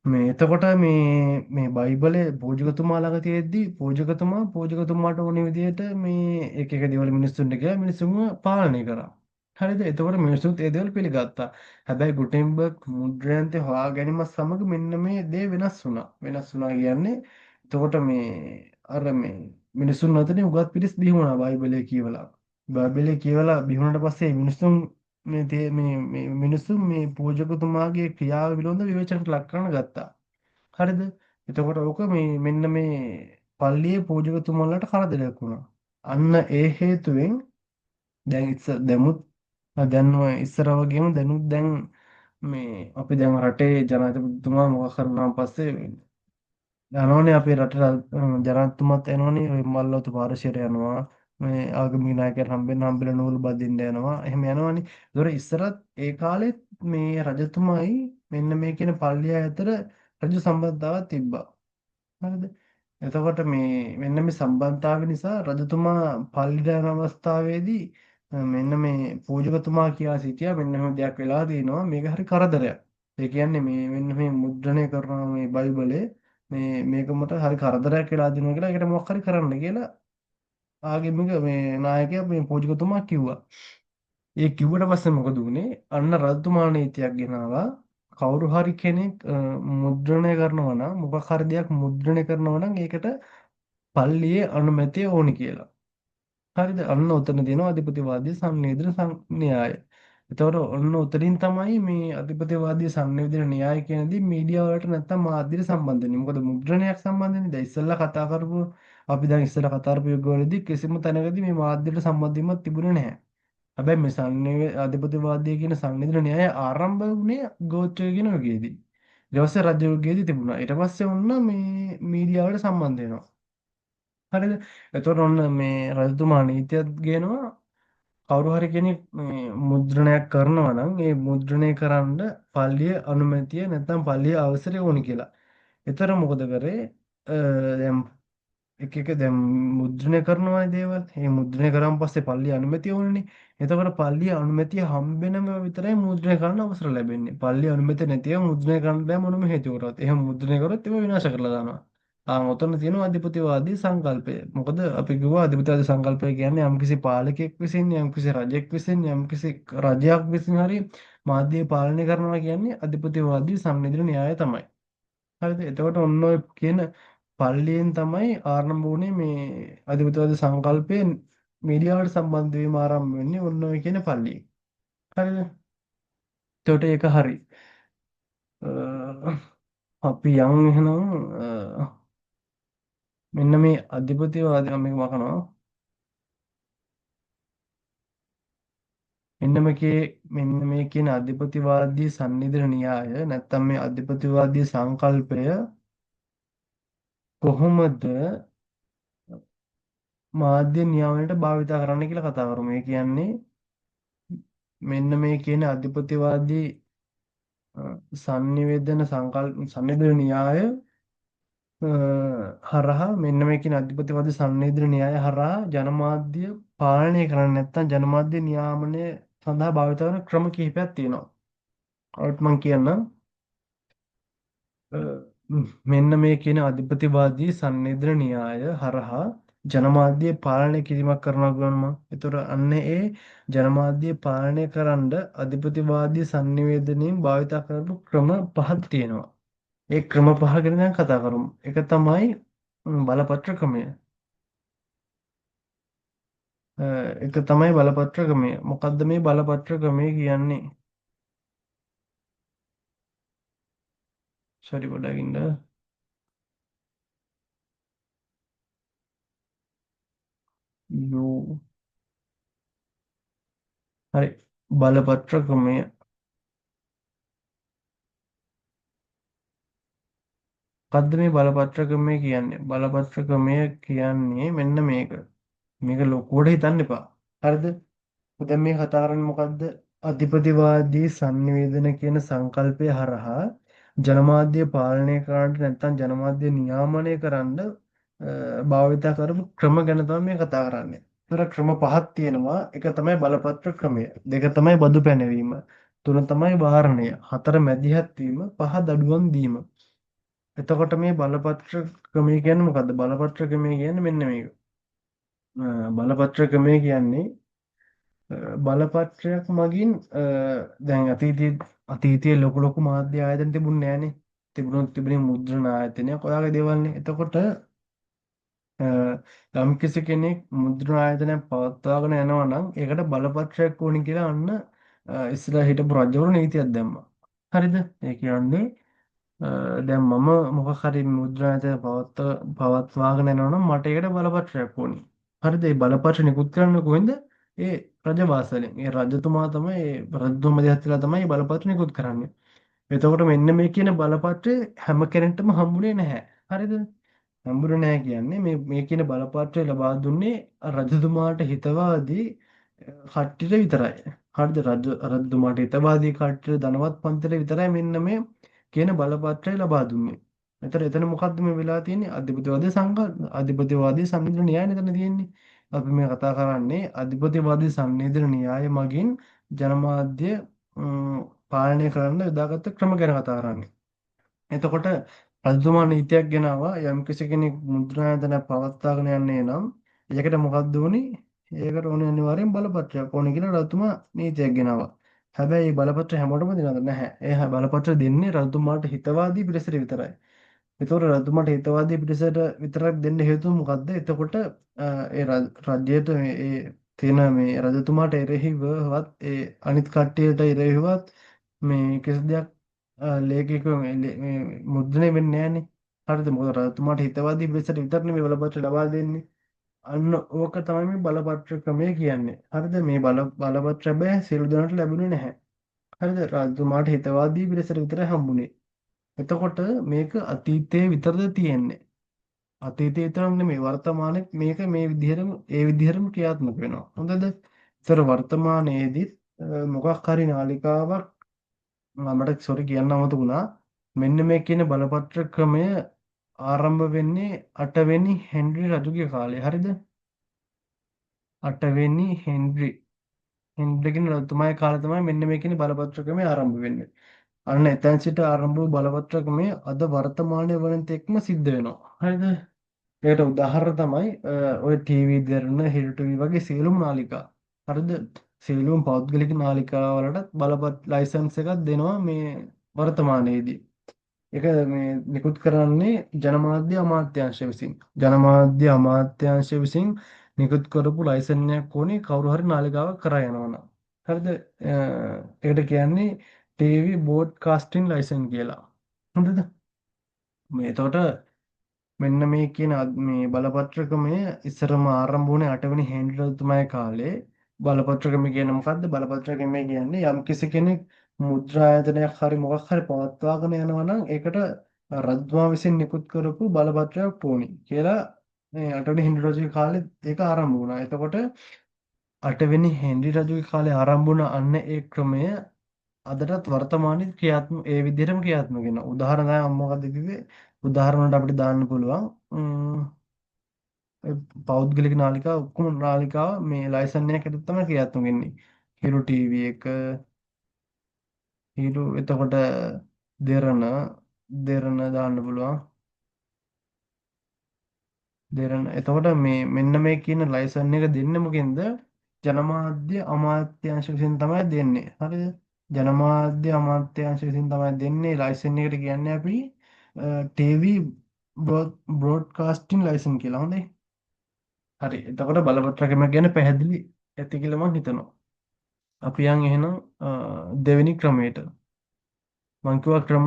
මේ එතකොට මේ මේ බයිබලයේ පූජකතුමා ළඟ තියෙද්දි පූජකතුමා පූජකතුමාට ඕන විදිහට මේ එක එක දේවල් මිනිස්සුන්ට කියලා මිනිස්සුන්ව පාලනය කරා. හරිද? එතකොට මිනිස්සුත් ඒ දේවල් පිළිගත්තා. හැබැයි ගුටෙන්බර්ග් මුද්‍රණයන්ත්‍රය හොයා ගැනීමත් සමග මෙන්න මේ දේ වෙනස් වුණා. වෙනස් වුණා කියන්නේ එතකොට මේ අර මේ මිනිසුන් අතරින් උගත් පිරිස් බිහි වුණා බයිබලය කියවලා. බයිබලය කියවලා බිහි වුණාට පස්සේ මිනිසුන් මේ මේ මේ මිනිසුන් මේ පූජකතුමාගේ ක්‍රියාව පිළිබඳව විවේචනයට ලක් කරන ගත්තා. හරිද? එතකොට ඕක මේ මෙන්න මේ පල්ලියේ පූජකතුමාලාට කරදරයක් වුණා. අන්න ඒ හේතුවෙන් දැන් ඉස්සර දැමුත් දැන් ඔය ඉස්සර වගේම දැනුත් දැන් මේ අපි දැන් රටේ ජනාධිපතිතුමා මොකක් හරි වුණාන් පස්සේ යනවනේ අපේ රටේ ජනාධිපතිතුමාත් යනවනේ ඔය මල්වතු පාරශියට යනවා, මේ ආගමික නායකයන් හම්බෙන්න හම්බෙලා නූල් බඳින්න යනවා, එහෙම යනවනේ. ඒතොර ඉස්සරත් ඒ කාලෙත් මේ රජතුමායි මෙන්න මේ කියන පල්ලිය අතර රජු සම්බන්ධතාවක් තිබ්බා. හරිද? එතකොට මේ මෙන්න මේ සම්බන්ධතාවය නිසා රජතුමා පල්ලියට යන අවස්ථාවේදී මෙන්න මේ පූජකතුමා කියා සිටියා මෙන්න මෙහෙම දෙයක් වෙලා තියෙනවා, මේක හරි කරදරයක්. ඒ කියන්නේ මේ මෙන්න මේ මුද්‍රණය කරන මේ බයිබලේ මේ මේක මට හරි කරදරයක් වෙලා තියෙනවා කියලා, ඒකට මොකක් හරි කරන්න කියලා ආගමික මේ නායකයා මේ පූජකතුමා කිව්වා. ඒ කිව්වට පස්සේ මොකද වුනේ? අන්න රජතුමා නීතියක් ගෙනාවා. කවුරු හරි කෙනෙක් මුද්‍රණය කරනවා නම්, මොකක් හරි දෙයක් මුද්‍රණය කරනවා නම් ඒකට පල්ලියේ අනුමැතිය ඕනි කියලා. හරිද? අන්න උතන තියෙනවා අධිපතිවාදී සංනිවේදන න්‍යාය. එතකොට ඔන්න උතනින් තමයි මේ අධිපතිවාදී සංනිවේදන න්‍යාය කියන දේ මීඩියා වලට නැත්තම් මාධ්‍යට සම්බන්ධ වෙන්නේ. මොකද මුද්‍රණයක් සම්බන්ධ වෙන්නේ. දැන් ඉස්සෙල්ලා කතා කරපු අපි දැන් ඉස්සෙල්ලා කතා කරපු යුගවලදී කිසිම තැනකදී මේ මාධ්‍යට සම්බන්ධ වීමක් තිබුණේ නැහැ. හැබැයි මේ අධිපතිවාදී කියන සංනිවේදන න්‍යාය ආරම්භ වුණේ ගෝත්‍රය කියන යුගයේදී. ඊට පස්සේ රජ යුගයේදී තිබුණා. ඊට පස්සේ ඔන්න මේ මීඩියා වලට සම්බන්ධ වෙනවා. හරිද? එතකොට ඔන්න මේ රජතුමා නීතියක් ගේනවා. කවුරු හරි කෙනෙක් මේ මුද්‍රණයක් කරනවා නම් ඒ මුද්‍රණය කරන්න පල්ලිය අනුමැතිය නැත්නම් පල්ලිය අවසරය ඕනි කියලා. එතකොට මොකද කරේ? දැන් එක එක දැන් මුද්‍රණය කරනවානේ දේවල්. මේ මුද්‍රණය කරාන් පස්සේ පල්ලිය අනුමැතිය ඕනනේ. එතකොට පල්ලිය අනුමැතිය හම්බෙනම විතරයි මුද්‍රණය කරන්න අවසර ලැබෙන්නේ. පල්ලිය අනුමැතිය නැතිව මුද්‍රණය කරන්න බෑ මොනම හේතුවකටවත්. එහෙම මුද්‍රණය කරොත් ඒව විනාශ කරලා දානවා. ඔතන තියෙනවා අධිපතිවාදී සංකල්පය. මොකද අපි කිව්වා අධිපතිවාදී සංකල්පය කියන්නේ යම්කිසි පාලකයෙක් විසින්, යම්කිසි රජෙක් විසින්, යම්කිසි රජයක් විසින් හරි මාධ්‍ය පාලනය කරනවා කියන්නේ අධිපතිවාදී සංනිවේදන න්‍යාය තමයි. හරිද? එතකොට ඔන්න ඔය කියන පල්ලියෙන් තමයි ආරම්භ වුණේ මේ අධිපතිවාදී සංකල්පය මීඩියාවට සම්බන්ධ වීම ආරම්භ වෙන්නේ ඔන්න ඔය කියන පල්ලියෙන්. හරිද? එතකොට ඒක හරි. අපි යන් එහෙනම් මෙන්න මේ අධිපතිවාදී මම මේක මකනවා. මෙන්න මේ කියන අධිපතිවාදී සංනිවේදන න්‍යාය නැත්තම් මේ අධිපතිවාදී සංකල්පය කොහොමද මාධ්‍ය නියාමනයට භාවිතා කරන්න කියලා කතා කරමු. ඒ කියන්නේ මෙන්න මේ කියන අධිපතිවාදී සංනිවේදන සංකල්ප සංනිවේදන න්‍යාය හරහා මෙන්න මේ කියන අධිපතිවාදී සංනිවේදන න්‍යාය හරහා ජනමාධ්‍ය පාලනය කරන්න නැත්නම් ජනමාධ්‍ය නියාමනය සඳහා භාවිත කරන ක්‍රම කිහිපයක් තියෙනවා. ඔයාලට මම කියන්නම්. මෙන්න මේ කියන අධිපතිවාදී සංනිවේදන න්‍යාය හරහා ජනමාධ්‍ය පාලනය කිරීමක් කරනවා කියනවා මම. ඒතර අන්න ඒ ජනමාධ්‍ය පාලනය කරන්න අධිපතිවාදී සංනිවේදනයෙන් භාවිත කරපු ක්‍රම පහක් තියෙනවා. ඒ ක්‍රම පහ ගැන දැන් කතා කරමු. එක තමයි බලපත්‍ර ක්‍රමය. එක තමයි බලපත්‍ර ක්‍රමය. මොකද්ද මේ බලපත්‍ර ක්‍රමය කියන්නේ? සෝරි පොඩ්ඩක් ඉන්න. යෝ හරි, බලපත්‍ර ක්‍රමය. මොකද්ද මේ බලපත්‍ර ක්‍රමය කියන්නේ? බලපත්‍ර ක්‍රමය කියන්නේ මෙන්න මේක. මේක ලොකුවට හිතන්න එපා. හරිද? දැන් මේ කතා කරන්නේ මොකද්ද? අධිපතිවාදී සංනිවේදන කියන සංකල්පය හරහා ජනමාධ්‍ය පාලනය කරන්නට නැත්නම් ජනමාධ්‍ය නියාමනය කරන්න භාවිත කරපු ක්‍රම ගැන තමයි මේ කතා කරන්නේ. ඒතර ක්‍රම පහක් තියෙනවා. එක තමයි බලපත්‍ර ක්‍රමය. දෙක තමයි බදු පැනවීම. තුන තමයි වාරණය. හතර මැදිහත් වීම. පහ දඩුවම් දීම. එතකොට මේ බලපත්‍ර ක්‍රමය කියන්නේ මොකද්ද? බලපත්‍ර ක්‍රමය කියන්නේ මෙන්න මේක. බලපත්‍ර ක්‍රමය කියන්නේ බලපත්‍රයක් මගින්, දැන් අතීතයේ ලොකු ලොකු මාධ්‍ය ආයතන තිබුණේ නෑනේ. තිබුණොත් තිබුණේ මුද්‍රණ ආයතනයක් ඔයාගේ දේවල්නේ. එතකොට යම්කිසි කෙනෙක් මුද්‍රණ ආයතනයක් පවත්වාගෙන යනවා නම් ඒකට බලපත්‍රයක් ඕනි කියලා අන්න ඉස්සරහ හිටපු රජවරු නීතියක් දැම්මා. හරිද? ඒ කියන්නේ දැන් මම මොකක් හරි මුද්‍රණ ආයතනයක් පවත්වාගෙන යනවා නම් මට ඒකට බලපත්‍රයක් ඕනි. හරිද? ඒ බලපත්‍ර නිකුත් කරන්නේ කොහෙන්ද? ඒ රජවාසලෙන්. ඒ රජතුමා තමයි, ඒ රජතුමා මැදිහත් වෙලා තමයි මේ බලපත්‍ර නිකුත් කරන්නේ. එතකොට මෙන්න මේ කියන බලපත්‍රය හැම කෙනෙක්ටම හම්බුනේ නැහැ. හරිද? හම්බුනේ නැහැ කියන්නේ මේ කියන බලපත්‍රය ලබා දුන්නේ රජතුමාට හිතවාදී කට්ටියට විතරයි. හරිද? රජතුමාට හිතවාදී කට්ටියට ධනවත් පන්තියට විතරයි මෙන්න මේ කියන බලපත්‍රය ලබා දුන්නේ. එතන මොකද්ද මේ වෙලා තියෙන්නේ? අධිපතිවාදී සංකල්ප, අධිපතිවාදී සංනිවේදන න්‍යායනේ එතන තියෙන්නේ. අපි මේ කතා කරන්නේ අධිපතිවාදී සංනිවේදන න්‍යාය මගින් ජනමාධ්‍ය පාලනය කරන්න යොදාගත්ත ක්‍රම ගැන කතා කරන්නේ. එතකොට රජතුමා නීතියක් ගෙනාවා යම්කිසි කෙනෙක් මුද්‍රණ ආයතනයක් පවත්වාගෙන යන්නේ නම් ඒකට මොකද්ද ඕනි? ඒකට ඕනේ අනිවාර්යෙන් බලපත්‍රයක් ඕනේ කියලා රජතුමා නීතියක් ගෙනාවා. හැබැයි මේ බලපත්‍ර හැමෝටම දෙනවද? නැහැ. ඒ බලපත්‍ර දෙන්නේ රජතුමාට හිතවාදී පිරිසට විතරයි. එතකොට රජතුමාට හිතවාදී පිරිසට විතරක් දෙන්න හේතුව මොකද්ද? එතකොට ඒ රජයට මේ ඒ තියෙන මේ රජතුමාට එරෙහිවවත් ඒ අනිත් කට්ටියට එරෙහිවත් මේ කිසි දෙයක් ලේඛකයෝ මේ මුද්‍රණය වෙන්නේ නෑනේ. හරිද? මොකද රජතුමාට හිතවාදී පිරිසට විතරනේ මේ බලපත්‍ර ලබා දෙන්නේ. අන්න ඕක තමයි මේ බලපත්‍ර ක්‍රමය කියන්නේ. හරිද? මේ බලපත්‍ර හැබැයි සියලු දෙනාට ලැබුණේ නැහැ. හරිද? රජතුමාට හිතවාදී පිරිසට විතරයි හම්බුනේ. එතකොට මේක අතීතයේ විතරද තියෙන්නේ? අතීතයේ විතරක් නෙමෙයි, වර්තමානයේත් මේක මේ විදිහටම ඒ විදිහටම ක්‍රියාත්මක වෙනවා. හොඳද? ඒතර වර්තමානයේදීත් මොකක් හරි නාලිකාවක් මට සෝරි කියන්න අමතක වුණා. මෙන්න මේ කියන බලපත්‍ර ක්‍රමය ආරම්භ වෙන්නේ අටවෙනි හෙන්රි රජුගේ කාලේ. හරිද? අටවෙනි හෙන්රි කියන රජතුමාගේ කාලේ තමයි මෙන්න මේ කියන බලපත්‍ර ක්‍රමය ආරම්භ වෙන්නේ. අන්න එතෙන් සිට ආරම්භ වූ බලපත්‍ර ක්‍රමය අද වර්තමානයේ වන තෙක්ම සිද්ධ වෙනවා. හරිද? ඒකට උදාහරණ තමයි ඔය ටීවී දෙරණ, හිරු ටීවී වගේ සියලුම නාලිකා. හරිද? සියලුම පෞද්ගලික නාලිකා වලටත් බලපත් ලයිසන්ස් එකක් දෙනවා මේ වර්තමානයේදී. ඒක මේ නිකුත් කරන්නේ ජනමාධ්‍ය අමාත්‍යාංශය විසින්. ජනමාධ්‍ය අමාත්‍යාංශය විසින් නිකුත් කරපු ලයිසන් එකක් ඕනේ කවුරු හරි නාලිකාවක් කරා යනවා නම්. හරිද? ඒකට කියන්නේ ටීවී බ්‍රෝඩ්කාස්ටිං ලයිසන් කියලා. හරිද? මේ එතකොට මෙන්න මේ කියන මේ බලපත්‍ර ක්‍රමය ඉස්සරම ආරම්භ වුණේ අටවෙනි හෙන්රි රජතුමාගේ කාලේ. බලපත්‍ර ක්‍රමය කියන්නේ මොකද්ද? බලපත්‍ර ක්‍රමය කියන්නේ යම් කිසි කෙනෙක් මුද්‍රා ආයතනයක් හරි මොකක් හරි පවත්වාගෙන යනවා නම් ඒකට රජතුමා විසින් නිකුත් කරපු බලපත්‍රයක් ඕනි කියලා මේ අටවෙනි හෙන්රි රජුගේ කාලේ ඒක ආරම්භ වුණා. එතකොට අටවෙනි හෙන්රි රජුගේ කාලේ ආරම්භ වුණ අන්න ඒ ක්‍රමය අදටත් වර්තමානයේ ක්‍රියාත්මක ඒ විදිහටම ක්‍රියාත්මක වෙනවා. උදාහරණ තමයි මම මොකද්ද කිව්වේ? උදාහරණ වලට අපිට දාන්න පුළුවන් පෞද්ගලික නාලිකා ඔක්කොම නාලිකා මේ ලයිසන් එකක් ඇතුළත තමයි ක්‍රියාත්මක වෙන්නේ. හිරු ටීවී එක, හිරු, එතකොට දෙරණ දෙරණ දාන්න පුළුවන්. දෙරණ. එතකොට මේ මෙන්න මේ කියන ලයිසන් එක දෙන්නේ මොකෙන්ද? ජනමාධ්‍ය අමාත්‍යාංශ විසින් තමයි දෙන්නේ. හරිද? ජනමාධ්‍ය අමාත්‍යාංශ විසින් තමයි දෙන්නේ ලයිසන් එකට කියන්නේ අපි ටීවී බ්‍රෝඩ්කාස්ටිං ලයිසන් කියලා. හොඳයි. හරි. එතකොට බලපත්‍ර ක්‍රමයක් ගැන පැහැදිලි ඇති කියලා මං හිතනවා. අපි යන් එහෙනම් දෙවෙනි ක්‍රමයට. මං කිව්වා ක්‍රම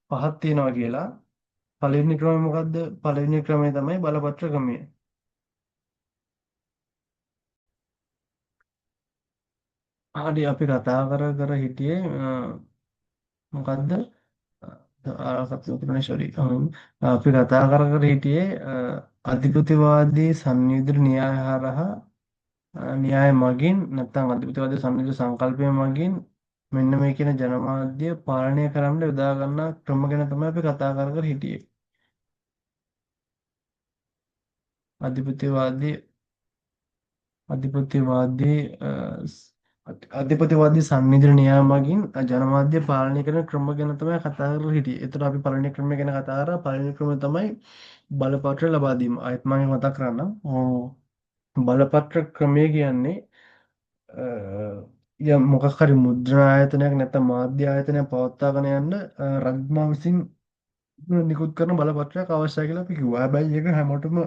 පහක් තියෙනවා කියලා. පළවෙනි ක්‍රමය මොකද්ද? පළවෙනි ක්‍රමය තමයි බලපත්‍ර ක්‍රමය. හරි, අපි කතා කර කර හිටියේ මොකද්ද? අපි කතා කර කර හිටියේ අධිපතිවාදී සංනිවේදන න්‍යාය හරහා, න්‍යාය මගින් නැත්නම් අධිපතිවාදී සංනිවේදන සංකල්පය මගින් මෙන්න මේ කියන ජනමාධ්‍ය පාලනය කරන්න යොදා ගන්නා ක්‍රම ගැන තමයි අපි කතා කර කර හිටියේ. අධිපතිවාදී අධිපතිවාදී අධිපතිවාදී සංනිවේදන න්‍යාය මගින් ජනමාධ්‍ය පාලනය කරන ක්‍රම ගැන තමයි කතා කරලා හිටියේ. ඒතර අපි පළවෙනි ක්‍රමය ගැන කතා කරා. පළවෙනි ක්‍රමය තමයි බලපත්‍ර ලබා දීම. ආයෙත් මම මතක් කරන්නම්. බලපත්‍ර ක්‍රමය කියන්නේ යම් මොකක් හරි මුද්‍රණ ආයතනයක් නැත්නම් මාධ්‍ය ආයතනයක් පවත්වාගෙන යන්න රජතුමා විසින් නිකුත් කරන බලපත්‍රයක් අවශ්‍යයි කියලා අපි කිව්වා. හැබැයි ඒක හැමෝටම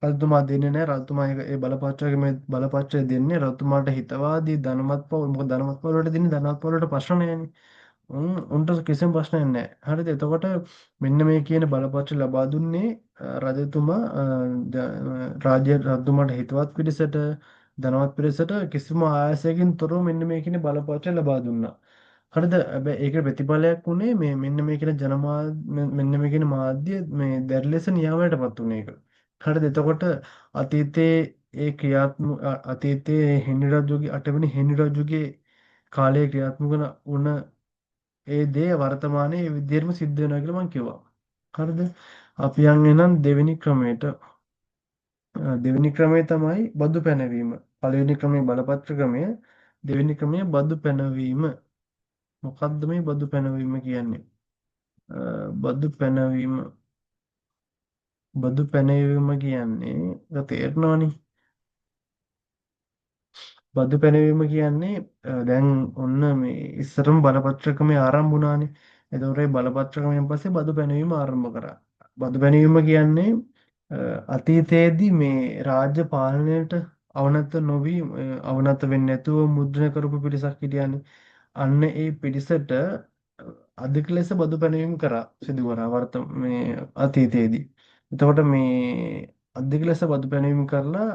රජතුමා දෙන්නේ නැහැ. රජතුමා ඒක ඒ බලපත්‍රය මේ බලපත්‍රය දෙන්නේ රජතුමාට හිතවාදී ධනවත් පවුල්. මොකද ධනවත් පවුල් වලට දෙන්නේ ධනවත් පවුල් වලට ප්‍රශ්න නෑනේ. උන්ට කිසිම ප්‍රශ්නයක් නෑ. හරිද? එතකොට මෙන්න මේ කියන බලපත්‍ර ලබා දුන්නේ රජතුමා රාජ්‍ය රජතුමාට හිතවත් පිරිසට, ධනවත් පිරිසට කිසිම ආයාසයකින් තොරව මෙන්න මේ කියන බලපත්‍ර ලබා දුන්නා. හරිද? හැබැයි ඒකට ප්‍රතිඵලයක් වුණේ මේ මෙන්න මේ කියන මෙන්න මේ කියන මාධ්‍ය මේ දැඩි ලෙස නියාමයටපත් වුණේ ඒක. හරිද? එතකොට අතීතයේ ඒ ක්‍රියාත්මක අතීතයේ හෙන්රි රජුගේ අටවෙනි හෙන්රි රජුගේ කාලයේ ක්‍රියාත්මක වුණ ඒ දේ වර්තමානයේ ඒ විදිහටම සිද්ධ වෙනවා කියලා මං කිව්වා. හරිද? අපි යන් එහෙනම් දෙවෙනි ක්‍රමයට. දෙවෙනි ක්‍රමය තමයි බදු පැනවීම. පළවෙනි ක්‍රමය බලපත්‍ර ක්‍රමය, දෙවෙනි ක්‍රමය බදු පැනවීම. මොකද්ද මේ බදු පැනවීම කියන්නේ? බදු පැනවීම. බදු පැනවීම කියන්නේ ඒක තේරෙනවනේ. බදු පැනවීම කියන්නේ දැන් ඔන්න මේ ඉස්සරම බලපත්‍ර ක්‍රමය ආරම්භ වුණානේ. එතකොට මේ බලපත්‍ර ක්‍රමයෙන් පස්සේ බදු පැනවීම ආරම්භ කරා. බදු පැනවීම කියන්නේ අතීතයේදී මේ රාජ්‍ය පාලනයට අවනත නොවි, අවනත වෙන්නේ නැතුව මුද්‍රණය කරපු පිරිසක් හිටියානේ. අන්න ඒ පිරිසට අධික ලෙස බදු පැනවීම කරා, සිදු කරා මේ අතීතයේදී. එතකොට මේ අධික ලෙස බදු පැනවීම කරලා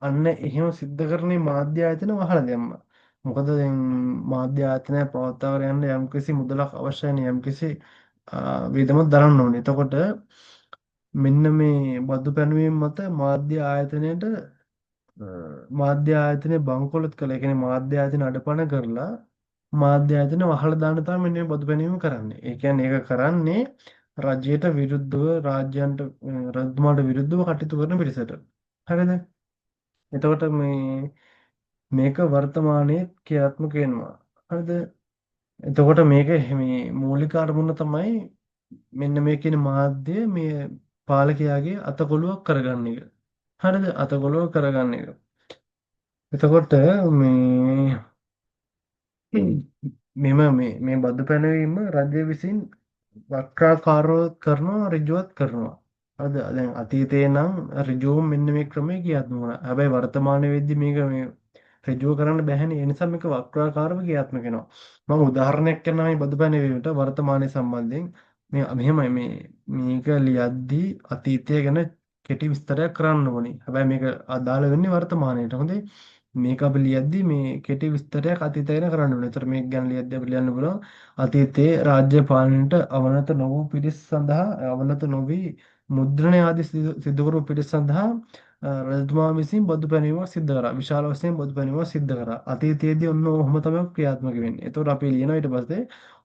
අන්න එහෙම සිද්ධ කරන්නේ මාධ්‍ය ආයතන වහලා දැම්මා. මොකද දැන් මාධ්‍ය ආයතනය පවත්වාගෙන යන්න යම්කිසි මුදලක් අවශ්‍යයි, යම්කිසි වියදමක් දරන්න ඕනේ. එතකොට මෙන්න මේ බදු පැනවීම මත මාධ්‍ය ආයතනයට, මාධ්‍ය ආයතනය බංකොලොත් කළා. ඒ කියන්නේ මාධ්‍ය ආයතන අඩපණ කරලා මාධ්‍ය ආයතන වහලා දාන්න තමයි මෙන්න මේ බදු පැනවීම කරන්නේ. ඒ කියන්නේ ඒක කරන්නේ රජයට විරුද්ධව, රාජ්‍යයන්ට, රජතුමාට විරුද්ධව කටයුතු කරන පිරිසට. හරිද? එතකොට මේක වර්තමානයේ ක්‍රියාත්මක වෙනවා. හරිද? එතකොට මේක මේ මූලික අරමුණ තමයි මෙන්න මේ කියන මාධ්‍ය මේ පාලකයාගේ අතකොළුවක් කරගන්න එක. හරිද? අතකොළුව කරගන්න එක. එතකොට මේ මෙම මේ බදු පැනවීම රජය විසින් වක්‍රාකාරව කරනවා, ඍජුවත් කරනවා. හරිද? දැන් අතීතේ නම් ඍජුවම මෙන්න මේ ක්‍රමය ක්‍රියාත්මක වුණා. හැබැයි වර්තමාන වෙද්දි මේක මේ ඍජුව කරන්න බැහැනේ. ඒ නිසා මේක වක්‍රාකාරව ක්‍රියාත්මක වෙනවා. මම උදාහරණයක් කියන්නම් මේ බදු පැනවීමට වර්තමානයේ සම්බන්ධයෙන්. මේ මෙහෙමයි, මේක ලියද්දී අතීතය ගැන කෙටි විස්තරයක් කරන්න ඕනේ. හැබැයි මේක අදාළ වෙන්නේ වර්තමානයට. හොඳේ. මේක අපි ලියද්දී මේ කෙටි විස්තරයක් අතීතය ගැන කරන්න ඕනේ. ඒතර මේක ගැන ලියද්දී අපි ලියන්න පුළුවන් අතීතයේ රාජ්‍ය පාලනයට අවනත නොවූ පිරිස් සඳහා, අවනත නොවි මුද්‍රණය ආදී සිදු කරපු පිරිස් සඳහා රජතුමා විසින් බදු පැනවීමක් සිද්ධ කරා. විශාල වශයෙන් බදු පැනවීමක් සිද්ධ කරා. අතීතයේදී ඔන්න ඔහොම තමයි ක්‍රියාත්මක වෙන්නේ. ඒතකොට අපි ලියනවා ඊට පස්සේ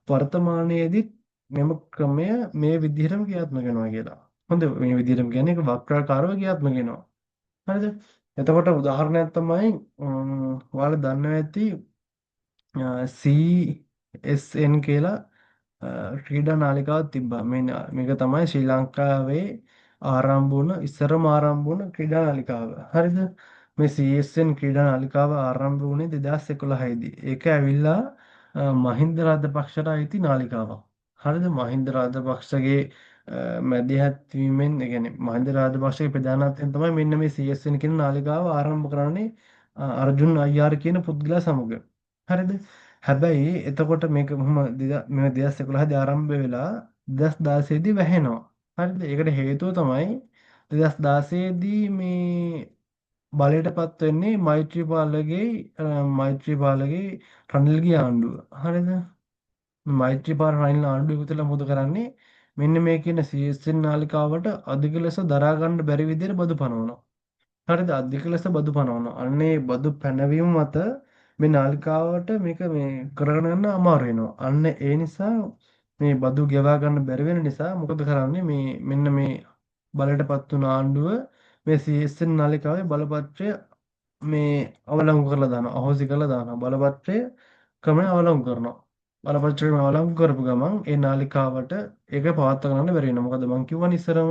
වර්තමානයේදී මෙම ක්‍රමය මේ විදිහටම ක්‍රියාත්මක වෙනවා කියලා. හොඳ, මේ විදිහටම කියන්නේ ඒක වක්‍රාකාරව ක්‍රියාත්මක වෙනවා. හරිද? එතකොට උදාහරණයක් තමයි ඔයාලා දන්නවා ඇති CSN කියලා ක්‍රීඩා නාලිකාවක් තිබ්බා. මේක තමයි ශ්‍රී ලංකාවේ ආරම්භ වුණ ඉස්සරම ආරම්භ වුණ ක්‍රීඩා නාලිකාව. හරිද? මේ CSN ක්‍රීඩා නාලිකාව ආරම්භ වුණේ 2011 දී. ඒක ඇවිල්ලා මහින්ද රාජපක්ෂට අයිති නාලිකාවක්. හරිද? මහින්ද රාජපක්ෂගේ මැදිහත් වීමෙන්, ඒ කියන්නේ මහින්ද රාජපක්ෂගේ ප්‍රධානත්වයෙන් තමයි මෙන්න මේ CSN කියන නාලිකාව ආරම්භ කරන්නේ අර්ජුන් අයියාර් කියන පුද්ගලයා සමග. හරිද? හැබැයි එතකොට මේක මොහොම මේ 2011 දී ආරම්භ වෙලා 2016 දී වැහෙනවා. හරිද? ඒකට හේතුව තමයි 2016 දී මේ බලයටපත් වෙන්නේ මෛත්‍රීපාලගේ රනිල්ගේ ආණ්ඩුව. හරිද? මෛත්‍රීපාල රනිල් ආණ්ඩුව එකතු වෙලා මොකද කරන්නේ? මෙන්න මේ කියන CSN නාලිකාවට අධික ලෙස දරා ගන්න බැරි විදිහට බදු පනවනවා. හරිද? අධික ලෙස බදු පනවනවා. අන්න ඒ බදු පැනවීම මත මේ නාලිකාවට මේක මේ කරගෙන යන්න අමාරු වෙනවා. අන්න ඒ නිසා මේ බදු ගෙවා ගන්න බැරි වෙන නිසා මොකද කරන්නේ, මේ මෙන්න මේ බලයටපත් වුණ ආණ්ඩුව මේ CSN නාලිකාවේ බලපත්‍රය මේ අවලංගු කරලා දානවා. අහෝසි කරලා දානවා. බලපත්‍රය ක්‍රමයෙන් අවලංගු කරනවා. බලපත්‍රය අවලංගු කරපු ගමන් ඒ නාලිකාවට ඒක පවත්වා ගන්න බැරි වෙනවා. මොකද මං කිව්වනේ ඉස්සරම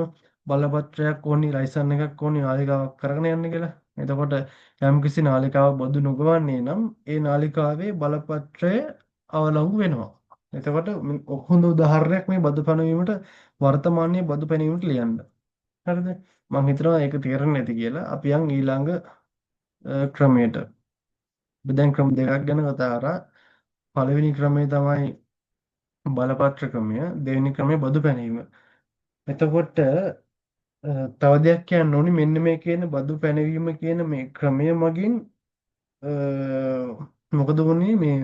බලපත්‍රයක් ඕනි, ලයිසන් එකක් ඕනි නාලිකාවක් කරගෙන යන්න කියලා. එතකොට යම්කිසි නාලිකාවක් බදු නොගවන්නේ නම් ඒ නාලිකාවේ බලපත්‍රය අවලංගු වෙනවා. එතකොට හොඳ උදාහරණයක් මේ බදු පැනවීමට, වර්තමානයේ බදු පැනවීමට ලියන්න. හරිද? මං හිතනවා ඒක තේරෙන්නේ නැති කියලා. අපි යන් ඊළඟ ක්‍රමයට. අපි දැන් ක්‍රම දෙකක් ගැන කතා කරා. පළවෙනි ක්‍රමය තමයි බලපත්‍ර ක්‍රමය, දෙවෙනි ක්‍රමය බදු පැනවීම. එතකොට තව දෙයක් කියන්න ඕනි, මෙන්න මේ කියන බදු පැනවීම කියන මේ ක්‍රමය මගින් මොකද වුනේ, මේ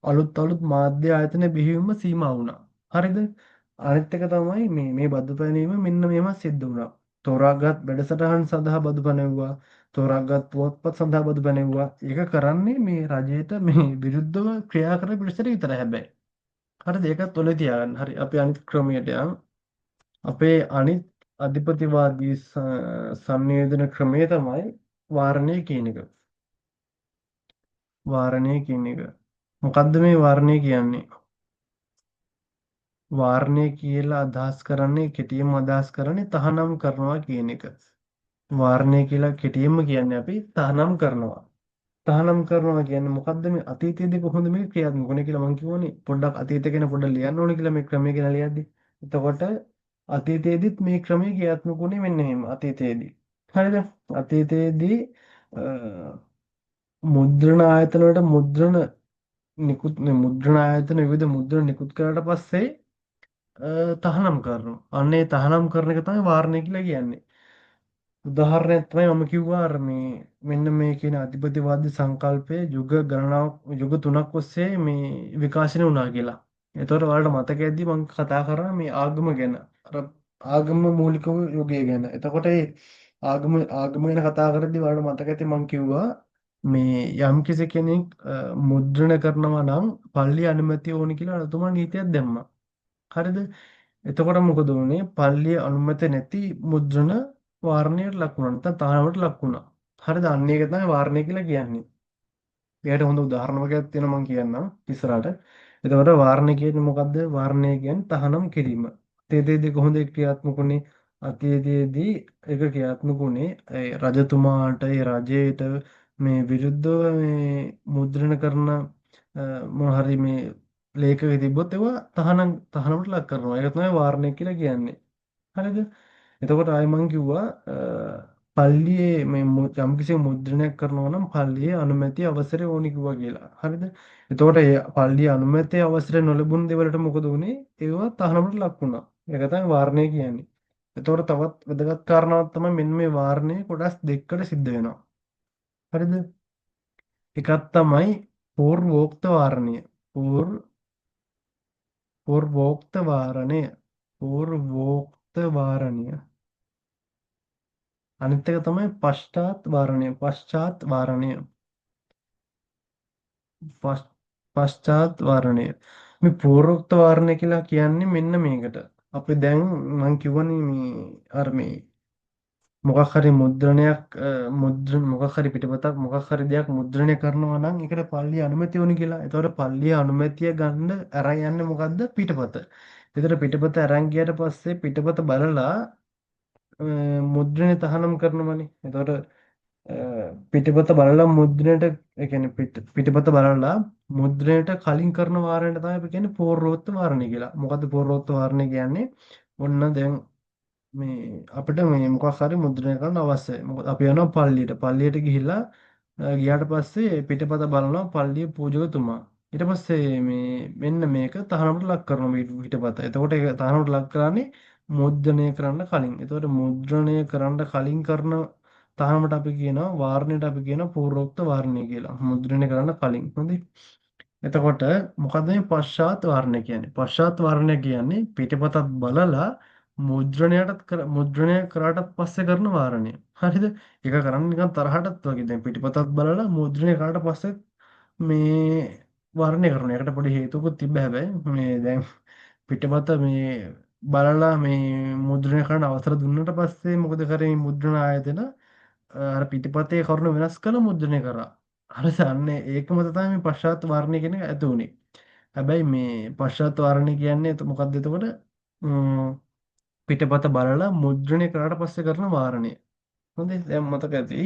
අලුත් අලුත් මාධ්‍ය ආයතන බිහිවීම සීමා වුණා. හරිද? අනිත් එක තමයි මේ මේ බදු පැනවීම මෙන්න මෙහෙම සිද්ධ වුණා. තෝරාගත් වැඩසටහන් සඳහා බදු පැනෙව්වා. තෝරාගත් පුවත්පත් සඳහා බදු පැනෙව්වා. ඒක කරන්නේ මේ රජයට මේ විරුද්ධව ක්‍රියා කරන පිරිසට විතරයි හැබැයි. හරිද? ඒකත් ඔලේ තියාගන්න. හරි, අපි අනිත් ක්‍රමයට යන්. අපේ අනිත් අධිපතිවාදී සංනිවේදන ක්‍රමය තමයි වාරණය කියන එක. වාරණය කියන එක. මොකද්ද මේ වාරණය කියන්නේ? වාරණය කියලා අදහස් කරන්නේ, කෙටියෙන්ම අදහස් කරන්නේ තහනම් කරනවා කියන එක. වාරණය කියලා කෙටියෙන්ම කියන්නේ අපි තහනම් කරනවා. තහනම් කරනවා කියන්නේ මොකද්ද, මේ අතීතයේදී කොහොමද මේක ක්‍රියාත්මක වුනේ කියලා මං කිව්වනේ පොඩ්ඩක් අතීතය ගැන පොඩ්ඩක් ලියන්න ඕනේ කියලා මේ ක්‍රමය ගැන ලියද්දි. එතකොට අතීතයේදීත් මේ ක්‍රමය ක්‍රියාත්මක වුණේ මෙන්න මෙහෙම අතීතයේදී. හරිද? අතීතයේදී මුද්‍රණ ආයතන වලට මුද්‍රණ නිකුත්, මුද්‍රණ ආයතන විවිධ මුද්‍රණ නිකුත් කරාට පස්සේ තහනම් කරනවා. අන්න ඒ තහනම් කරන එක තමයි වාරණය කියලා කියන්නේ. උදාහරණයක් තමයි මම කිව්වා අර මේ මෙන්න මේ කියන අධිපතිවාදී සංකල්පය යුග ගණනාවක්, යුග තුනක් ඔස්සේ මේ විකාශනය වුණා කියලා. එතකොට ඔයාලට මතක ඇති මම කතා කරා මේ ආගම ගැන. අර ආගම මූලික යුගය ගැන. එතකොට ඒ ආගම ආගම ගැන කතා කරද්දී ඔයාලට මතක ඇති මං කිව්වා මේ යම් කිසි කෙනෙක් මුද්‍රණ කරනවා නම් පල්ලි අනුමැතිය ඕනි කියලා රජතුමා නීතියක් දැම්මා. හරිද? එතකොට මොකද වුනේ? පල්ලිය අනුමැතිය නැති මුද්‍රණ වාරණයට ලක් වුණා. නැත්නම් තහනමට ලක් වුණා. හරිද? අන්න ඒක තමයි වාරණය කියලා කියන්නේ. එයාට හොඳ උදාහරණ වගේක් තියෙනවා මං කියන්නම් ඉස්සරහට. එතකොට වාරණය කියන්නේ මොකද්ද? වාරණය කියන්නේ තහනම් කිරීම. අතීතයේදී කොහොමද ඒක ක්‍රියාත්මක වුණේ? අතීතයේදී ඒක ක්‍රියාත්මක වුණේ ඒ රජතුමාට, ඒ රජයට මේ විරුද්ධව මේ මුද්‍රණ කරන මොන හරි මේ ලේඛක තිබ්බොත් ඒවා තහනමට ලක් කරනවා. ඒක තමයි වාරණය කියලා කියන්නේ. හරිද? එතකොට ආයෙ මං කිව්වා පල්ලියේ මේ යම්කිසි මුද්‍රණයක් කරනවා නම් පල්ලියේ අනුමැතිය අවසරය ඕනි කිව්වා කියලා. හරිද? එතකොට ඒ පල්ලියේ අනුමැතිය අවසරය නොලැබුණු දේවලට මොකද වුනේ? ඒවා තහනමට ලක් වුණා. ඒක තමයි වාරණය කියන්නේ. එතකොට තවත් වැදගත් කාරණාවක් තමයි මෙන්න මේ වාරණය කොටස් දෙකකට සිද්ධ වෙනවා. හරිද? එකක් තමයි පූර්වෝක්ත වාරණය. පූර්වෝක්ත වාරණය. පූර්වෝක්ත වාරණය. අනිත් එක තමයි පශ්චාත් වාරණය. පශ්චාත් වාරණය. පශ්චාත් වාරණය. මේ පූර්වෝක්ත වාරණය කියලා කියන්නේ මෙන්න මේකට. අපි දැන් මං කිව්වනේ මේ අර මේ මොකක් හරි මුද්‍රණයක් මුද්‍රණ මොකක් හරි පිටපතක් මොකක් හරි දෙයක් මුද්‍රණය කරනවා නම් ඒකට පල්ලිය අනුමැතිය ඕනි කියලා. ඒතකොට පල්ලිය අනුමැතිය ගන්න අරන් යන්නේ මොකද්ද? පිටපත. ඒතකොට පිටපත අරන් ගියාට පස්සේ පිටපත බලලා මුද්‍රණය තහනම් කරනවනේ. ඒතකොට පිටපත බලලා මුද්‍රණයට ඒ කියන්නේ පිටපත බලලා මුද්‍රණයට කලින් කරන වාරණයට තමයි අපි කියන්නේ පූර්වෝත්ත වාරණය කියලා. මොකද්ද පූර්වෝත්ත වාරණය කියන්නේ? ඔන්න දැන් මේ අපිට මේ මොකක් හරි මුද්‍රණය කරන්න අවශ්‍යයි. මොකද අපි යනවා පල්ලියට. පල්ලියට ගිහිල්ලා ගියාට පස්සේ පිටපත බලනවා පල්ලියේ පූජකතුමා. ඊට පස්සේ මේ මෙන්න මේක තහනමට ලක් කරනවා මේ පිටපත. එතකොට ඒක තහනමට ලක් කරන්නේ මුද්‍රණය කරන්න කලින්. එතකොට මුද්‍රණය කරන්න කලින් කරන තහනමට අපි කියනවා වාරණයට අපි කියනවා පූර්වෝක්ත වාරණය කියලා. මුද්‍රණය කරන්න කලින්. හොඳයි. එතකොට මොකද්ද මේ පශ්චාත් වාරණය කියන්නේ? පශ්චාත් වාරණය කියන්නේ පිටපතත් බලලා මුද්‍රණය කරාටත් පස්සේ කරන වාරණය. හරිද? ඒක කරන්නේ නිකන් තරහටත් වගේ. දැන් පිටපතත් බලලා මුද්‍රණය කරාට පස්සේ මේ වාරණය කරනවා. ඒකට පොඩි හේතුවකුත් තිබ්බ හැබැයි මේ දැන් පිටපත මේ බලලා මේ මුද්‍රණය කරන්න අවසර දුන්නට පස්සේ මොකද කරේ මේ මුද්‍රණ ආයතන අර පිටපතේ කරුණ වෙනස් කරලා මුද්‍රණය කරා. හරිද? අන්න ඒක මත තමයි මේ පශ්චාත් වාරණය කියන එක ඇති වුනේ. හැබැයි මේ පශ්චාත් වාරණය කියන්නේ මොකද්ද එතකොට? පිටපත බලලා මුද්‍රණය කරාට පස්සේ කරන වාරණය. හොඳයි, දැන් මතක ඇති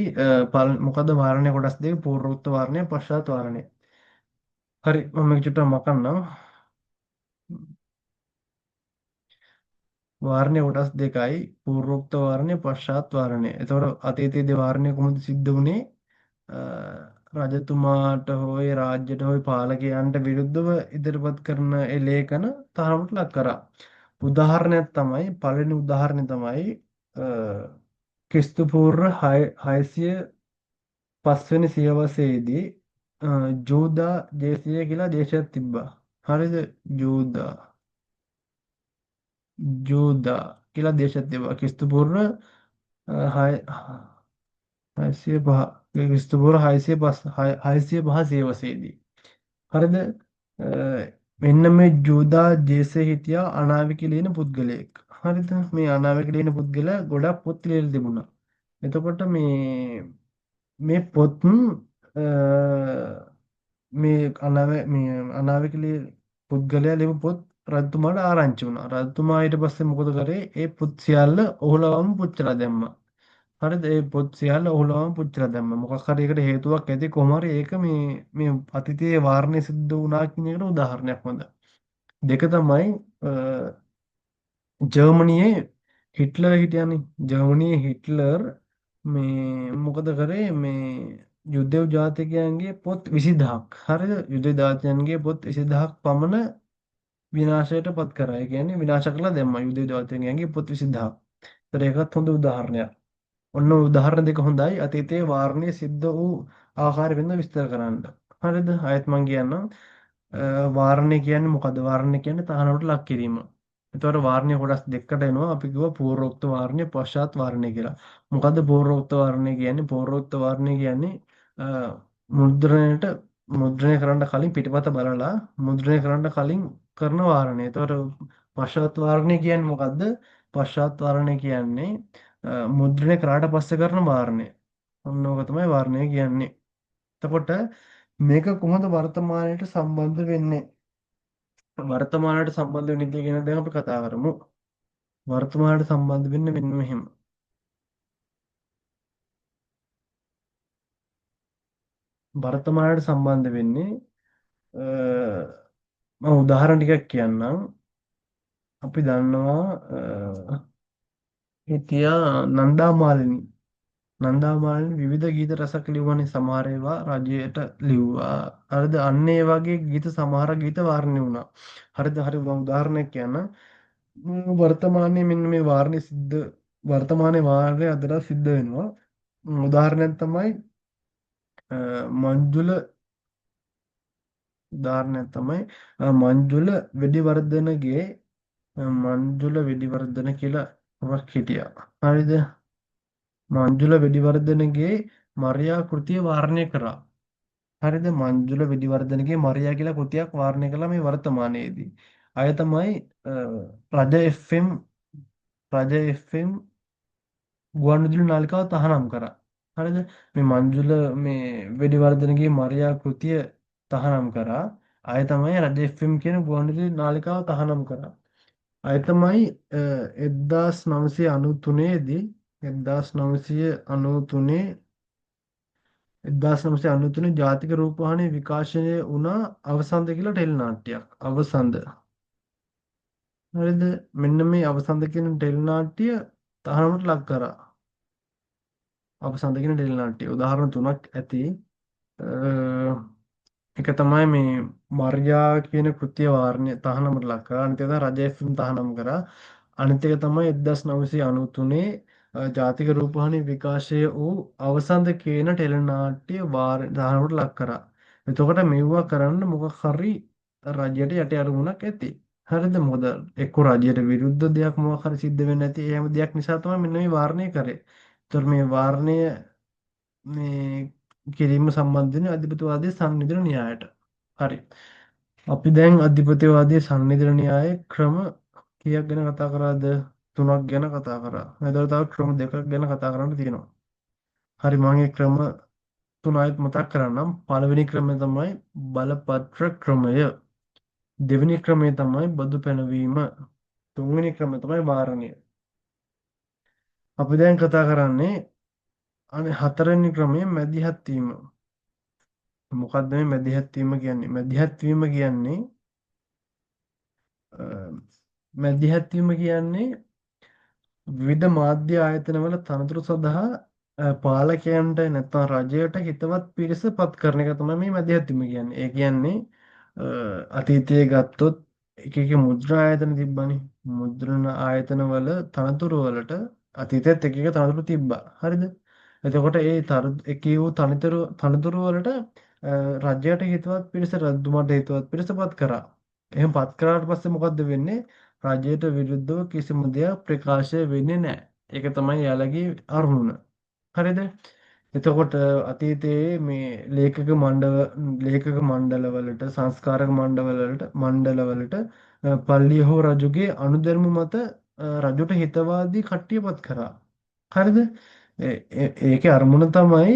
මොකද්ද වාරණය කොටස් දෙක? පූර්වෝක්ත වාරණය, පශ්චාත් වාරණය. හරි, මම මේක චුට්ටක් මකන්නම්. වාරණය කොටස් දෙකයි, පූර්වෝක්ත වාරණය, පශ්චාත් වාරණය. එතකොට අතීතයේදී වාරණය කොහොමද සිද්ධ වුණේ? රජතුමාට හෝ ඒ රාජ්‍යයට හෝ පාලකයන්ට විරුද්ධව ඉදිරිපත් කරන ඒ ලේඛන තහනමට ලක් කරා. උදාහරණයක් තමයි, පළවෙනි උදාහරණය තමයි ක්‍රිස්තු පූර්ව 605 වෙනි සියවසේදී ජූදා දේශය කියලා දේශයක් තිබ්බා. හරිද? ජූදා ජූදා කියලා දේශයක් තිබ්බා. ක්‍රිස්තු පූර්ව 605 ක්‍රිස්තු පූර්ව 605 සියවසේදී. හරිද? මෙන්න මේ ජූදා දේශයේ හිටියා අනාවැකි ලියන පුද්ගලයෙක්. හරිද? මේ අනාවැකි ලියන පුද්ගලයා ගොඩක් පොත් ලියලා තිබුණා. එතකොට මේ මේ පොත් මේ මේ අනාවැකි පුද්ගලයා ලියපු පොත් රජතුමාට ආරංචි වුණා. රජතුමා ඊට පස්සේ මොකද කරේ? ඒ පොත් සියල්ල ඔහුලවම පුච්චලා දැම්මා. හරිද? ඒ පොත් සියල්ල ඔහුලවම පුච්චලා දැම්මා. මොකක් හරි එකට හේතුවක් ඇති කොහොම හරි ඒක මේ මේ අතීතයේ වාරණය සිද්ධ වුණා කියන එකට උදාහරණයක් හොඳ. දෙක තමයි ජර්මනියේ හිට්ලර් හිටියානේ. ජර්මනියේ හිට්ලර් මේ මොකද කරේ? මේ යුදෙව් ජාතිකයන්ගේ පොත් 20000ක්. හරිද? යුදෙව් ජාතිකයන්ගේ පොත් 20000ක් පමණ විනාශයට පත් කරා. ඒ කියන්නේ විනාශ කරලා දැම්මා යුදෙව් ජාතිකයන්ගේ පොත් 20000ක්. ඒතර ඒකත් හොඳ උදාහරණයක්. ඔන්න උදාහරණ දෙක හොඳයි අතීතයේ වාරණය සිද්ධ වූ ආකාරය පිළිබඳව විස්තර කරන්න. හරිද? ආයෙත් මං කියන්නම්. වාරණය කියන්නේ මොකද්ද? වාරණය කියන්නේ තහනමට ලක් කිරීම. එතකොට වාරණය කොටස් දෙකකට එනවා. අපි කිව්වා පූර්වෝක්ත වාරණය, පශ්චාත් වාරණය කියලා. මොකද්ද පූර්වෝක්ත වාරණය කියන්නේ? පූර්වෝක්ත වාරණය කියන්නේ මුද්‍රණයට මුද්‍රණය කරන්න කලින් පිටපත බලලා මුද්‍රණය කරන්න කලින් කරන වාරණය. එතකොට පශ්චාත් වාරණය කියන්නේ මොකද්ද? පශ්චාත් වාරණය කියන්නේ මුද්‍රණය කරාට පස්සේ කරන වාරණය. ඔන්න ඕක තමයි වාරණය කියන්නේ. එතකොට මේක කොහොමද වර්තමානයට සම්බන්ධ වෙන්නේ? වර්තමානයට සම්බන්ධ වෙන විදිය ගැන දැන් අපි කතා කරමු. වර්තමානයට සම්බන්ධ වෙන්නේ මෙන්න මෙහෙම. වර්තමානයට සම්බන්ධ වෙන්නේ මම උදාහරණ ටිකක් කියන්නම්. අපි දන්නවා හිටියා නන්දා මාලිනී. නන්දා මාලිනී විවිධ ගීත රසක් ලිව්වනේ. සමහර ඒවා රජයට ලිව්වා. හරිද? අන්න ඒ වගේ ගීත සමහර ගීත වාරණය වුණා. හරිද? හරි, මම උදාහරණයක් කියන්නම්. වර්තමානයේ මෙන්න මේ වාරණය සිද්ධ වර්තමානයේ වාරණය අදට සිද්ධ වෙනවා. උදාහරණයක් තමයි මංජුල උදාහරණයක් තමයි මංජුල වෙඩිවර්ධනගේ මංජුල වෙඩිවර්ධන කියලා කෙනෙක් හිටියා. හරිද? මංජුල වෙඩිවර්ධනගේ මරියා කෘතිය වාරණය කරා. හරිද? මංජුල වෙඩිවර්ධනගේ මරියා කියලා කෘතියක් වාරණය කළා මේ වර්තමානයේදී. අය තමයි රජ FM රජ FM ගුවන්විදුලි නාලිකාව තහනම් කරා. හරිද? මේ මංජුල මේ වෙඩිවර්ධනගේ මරියා කෘතිය තහනම් කරා. අය තමයි රජ FM කියන ගුවන්විදුලි නාලිකාව තහනම් කරා. අය තමයි 1993 දී 1993 1993 ජාතික රූපවාහිනියේ විකාශනය වුණා අවසන්ද කියලා ටෙලි නාට්‍යයක්. අවසන්ද. හරිද? මෙන්න මේ අවසන්ද කියන ටෙලි නාට්‍ය තහනමට ලක් කරා. අවසන්ද කියන ටෙලි නාට්‍ය. උදාහරණ තුනක් ඇති. එක තමයි මේ මර්යා කියන කෘතිය වාරණය තහනමට ලක් කරා. අනිත් එක තමයි රජ FM තහනම් කරා. අනිත් එක තමයි 1993 ජාතික රූපවාහිනී විකාශය වූ අවසන්ද කියන ටෙලි නාට්‍ය තහනමට ලක් කරා. එතකොට මෙව්වා කරන්න මොකක් හරි රජයට යටි අරමුණක් ඇති. හරිද? මොකද එක්ක රජයට විරුද්ධ දෙයක් මොකක් හරි සිද්ධ වෙන්නේ නැති එහෙම දෙයක් නිසා තමයි මෙන්න මේ වාරණය කරේ. ඒතර මේ වාරණය මේ කිරීම සම්බන්ධ වෙන අධිපතිවාදී සංනිධින න්‍යායට. හරි. අපි දැන් අධිපතිවාදී සංනිධින න්‍යායේ ක්‍රම කීයක් ගැන කතා කරාද? තුනක් ගැන කතා කරා. එතකොට තව ක්‍රම දෙකක් ගැන කතා කරන්න තියෙනවා. හරි, මම ඒ ක්‍රම තුන ආයෙත් මතක් කරන්නම්. පළවෙනි ක්‍රමය තමයි බලපත්‍ර ක්‍රමය. දෙවෙනි ක්‍රමය තමයි බදු පැනවීම. තුන්වෙනි ක්‍රමය තමයි වාරණය. අපි දැන් කතා කරන්නේ අනේ හතරවෙනි ක්‍රමය මැදිහත් වීම. මොකද්ද මේ මැදිහත් වීම කියන්නේ? මැදිහත් වීම කියන්නේ මැදිහත් වීම කියන්නේ විවිධ මාධ්‍ය ආයතනවල තනතුරු සඳහා පාලකයන්ට නැත්නම් රජයට හිතවත් පිරිස පත් කරන එක තමයි මේ මැදිහත් වීම කියන්නේ. ඒ කියන්නේ අතීතයේ ගත්තොත් එක එක මුද්‍රණ ආයතන තිබ්බනේ. මුද්‍රණ ආයතනවල තනතුරු වලට අතීතයේත් එක එක තනතුරු තිබ්බා. හරිද? එතකොට ඒ එකී වූ තනතුරු තනතුරු වලට රජයට හිතවත් පිරිස රජතුමාට හිතවත් පිරිස පත් කරා. එහෙම පත් කරාට පස්සේ මොකද්ද වෙන්නේ? රජයට විරුද්ධව කිසිම දෙයක් ප්‍රකාශ වෙන්නේ නැහැ. ඒක තමයි එයාලගේ අරමුණ. හරිද? එතකොට අතීතයේ මේ ලේඛක මණ්ඩලවලට සංස්කාරක මණ්ඩලවලට පල්ලිය හෝ රජුගේ අනුධර්ම මත රජුට හිතවාදී කට්ටිය පත් කරා. හරිද? ඒකේ අරමුණ තමයි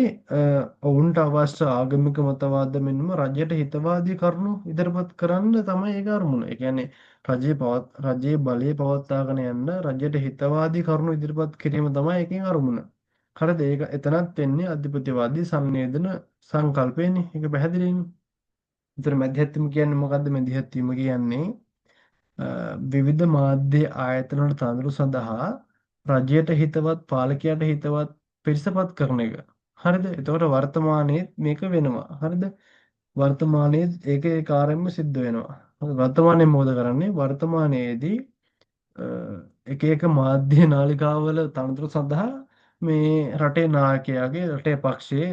ඔවුන්ට අවශ්‍ය ආගමික මතවාද මෙන්ම රජයට හිතවාදී කරුණු ඉදිරිපත් කරන්න තමයි ඒක අරමුණ. ඒ කියන්නේ රජයේ බලය පවත්වාගෙන යන්න රජයට හිතවාදී කරුණු ඉදිරිපත් කිරීම තමයි ඒකෙන් අරමුණ. හරිද? ඒක එතනත් වෙන්නේ අධිපතිවාදී සංවේදන සංකල්පයනේ. ඒක පැහැදිලිනේ. ඒතර මැදිහත් වීම කියන්නේ මොකද්ද? මැදිහත් වීම කියන්නේ විවිධ මාධ්‍ය ආයතන වල තනතුරු සඳහා රජයට හිතවත් පාලකයාට හිතවත් පිරිසපත් කරන එක. හරිද? එතකොට වර්තමානයේ මේක වෙනවා. හරිද? වර්තමානයේ ඒක ඒ කාර්යෙම සිද්ධ වෙනවා. වර්තමානයේ මොකද කරන්නේ? වර්තමානයේදී එක එක මාධ්‍ය නාලිකාවල තනතුරු සඳහා මේ රටේ නායකයාගේ රටේ පක්ෂයේ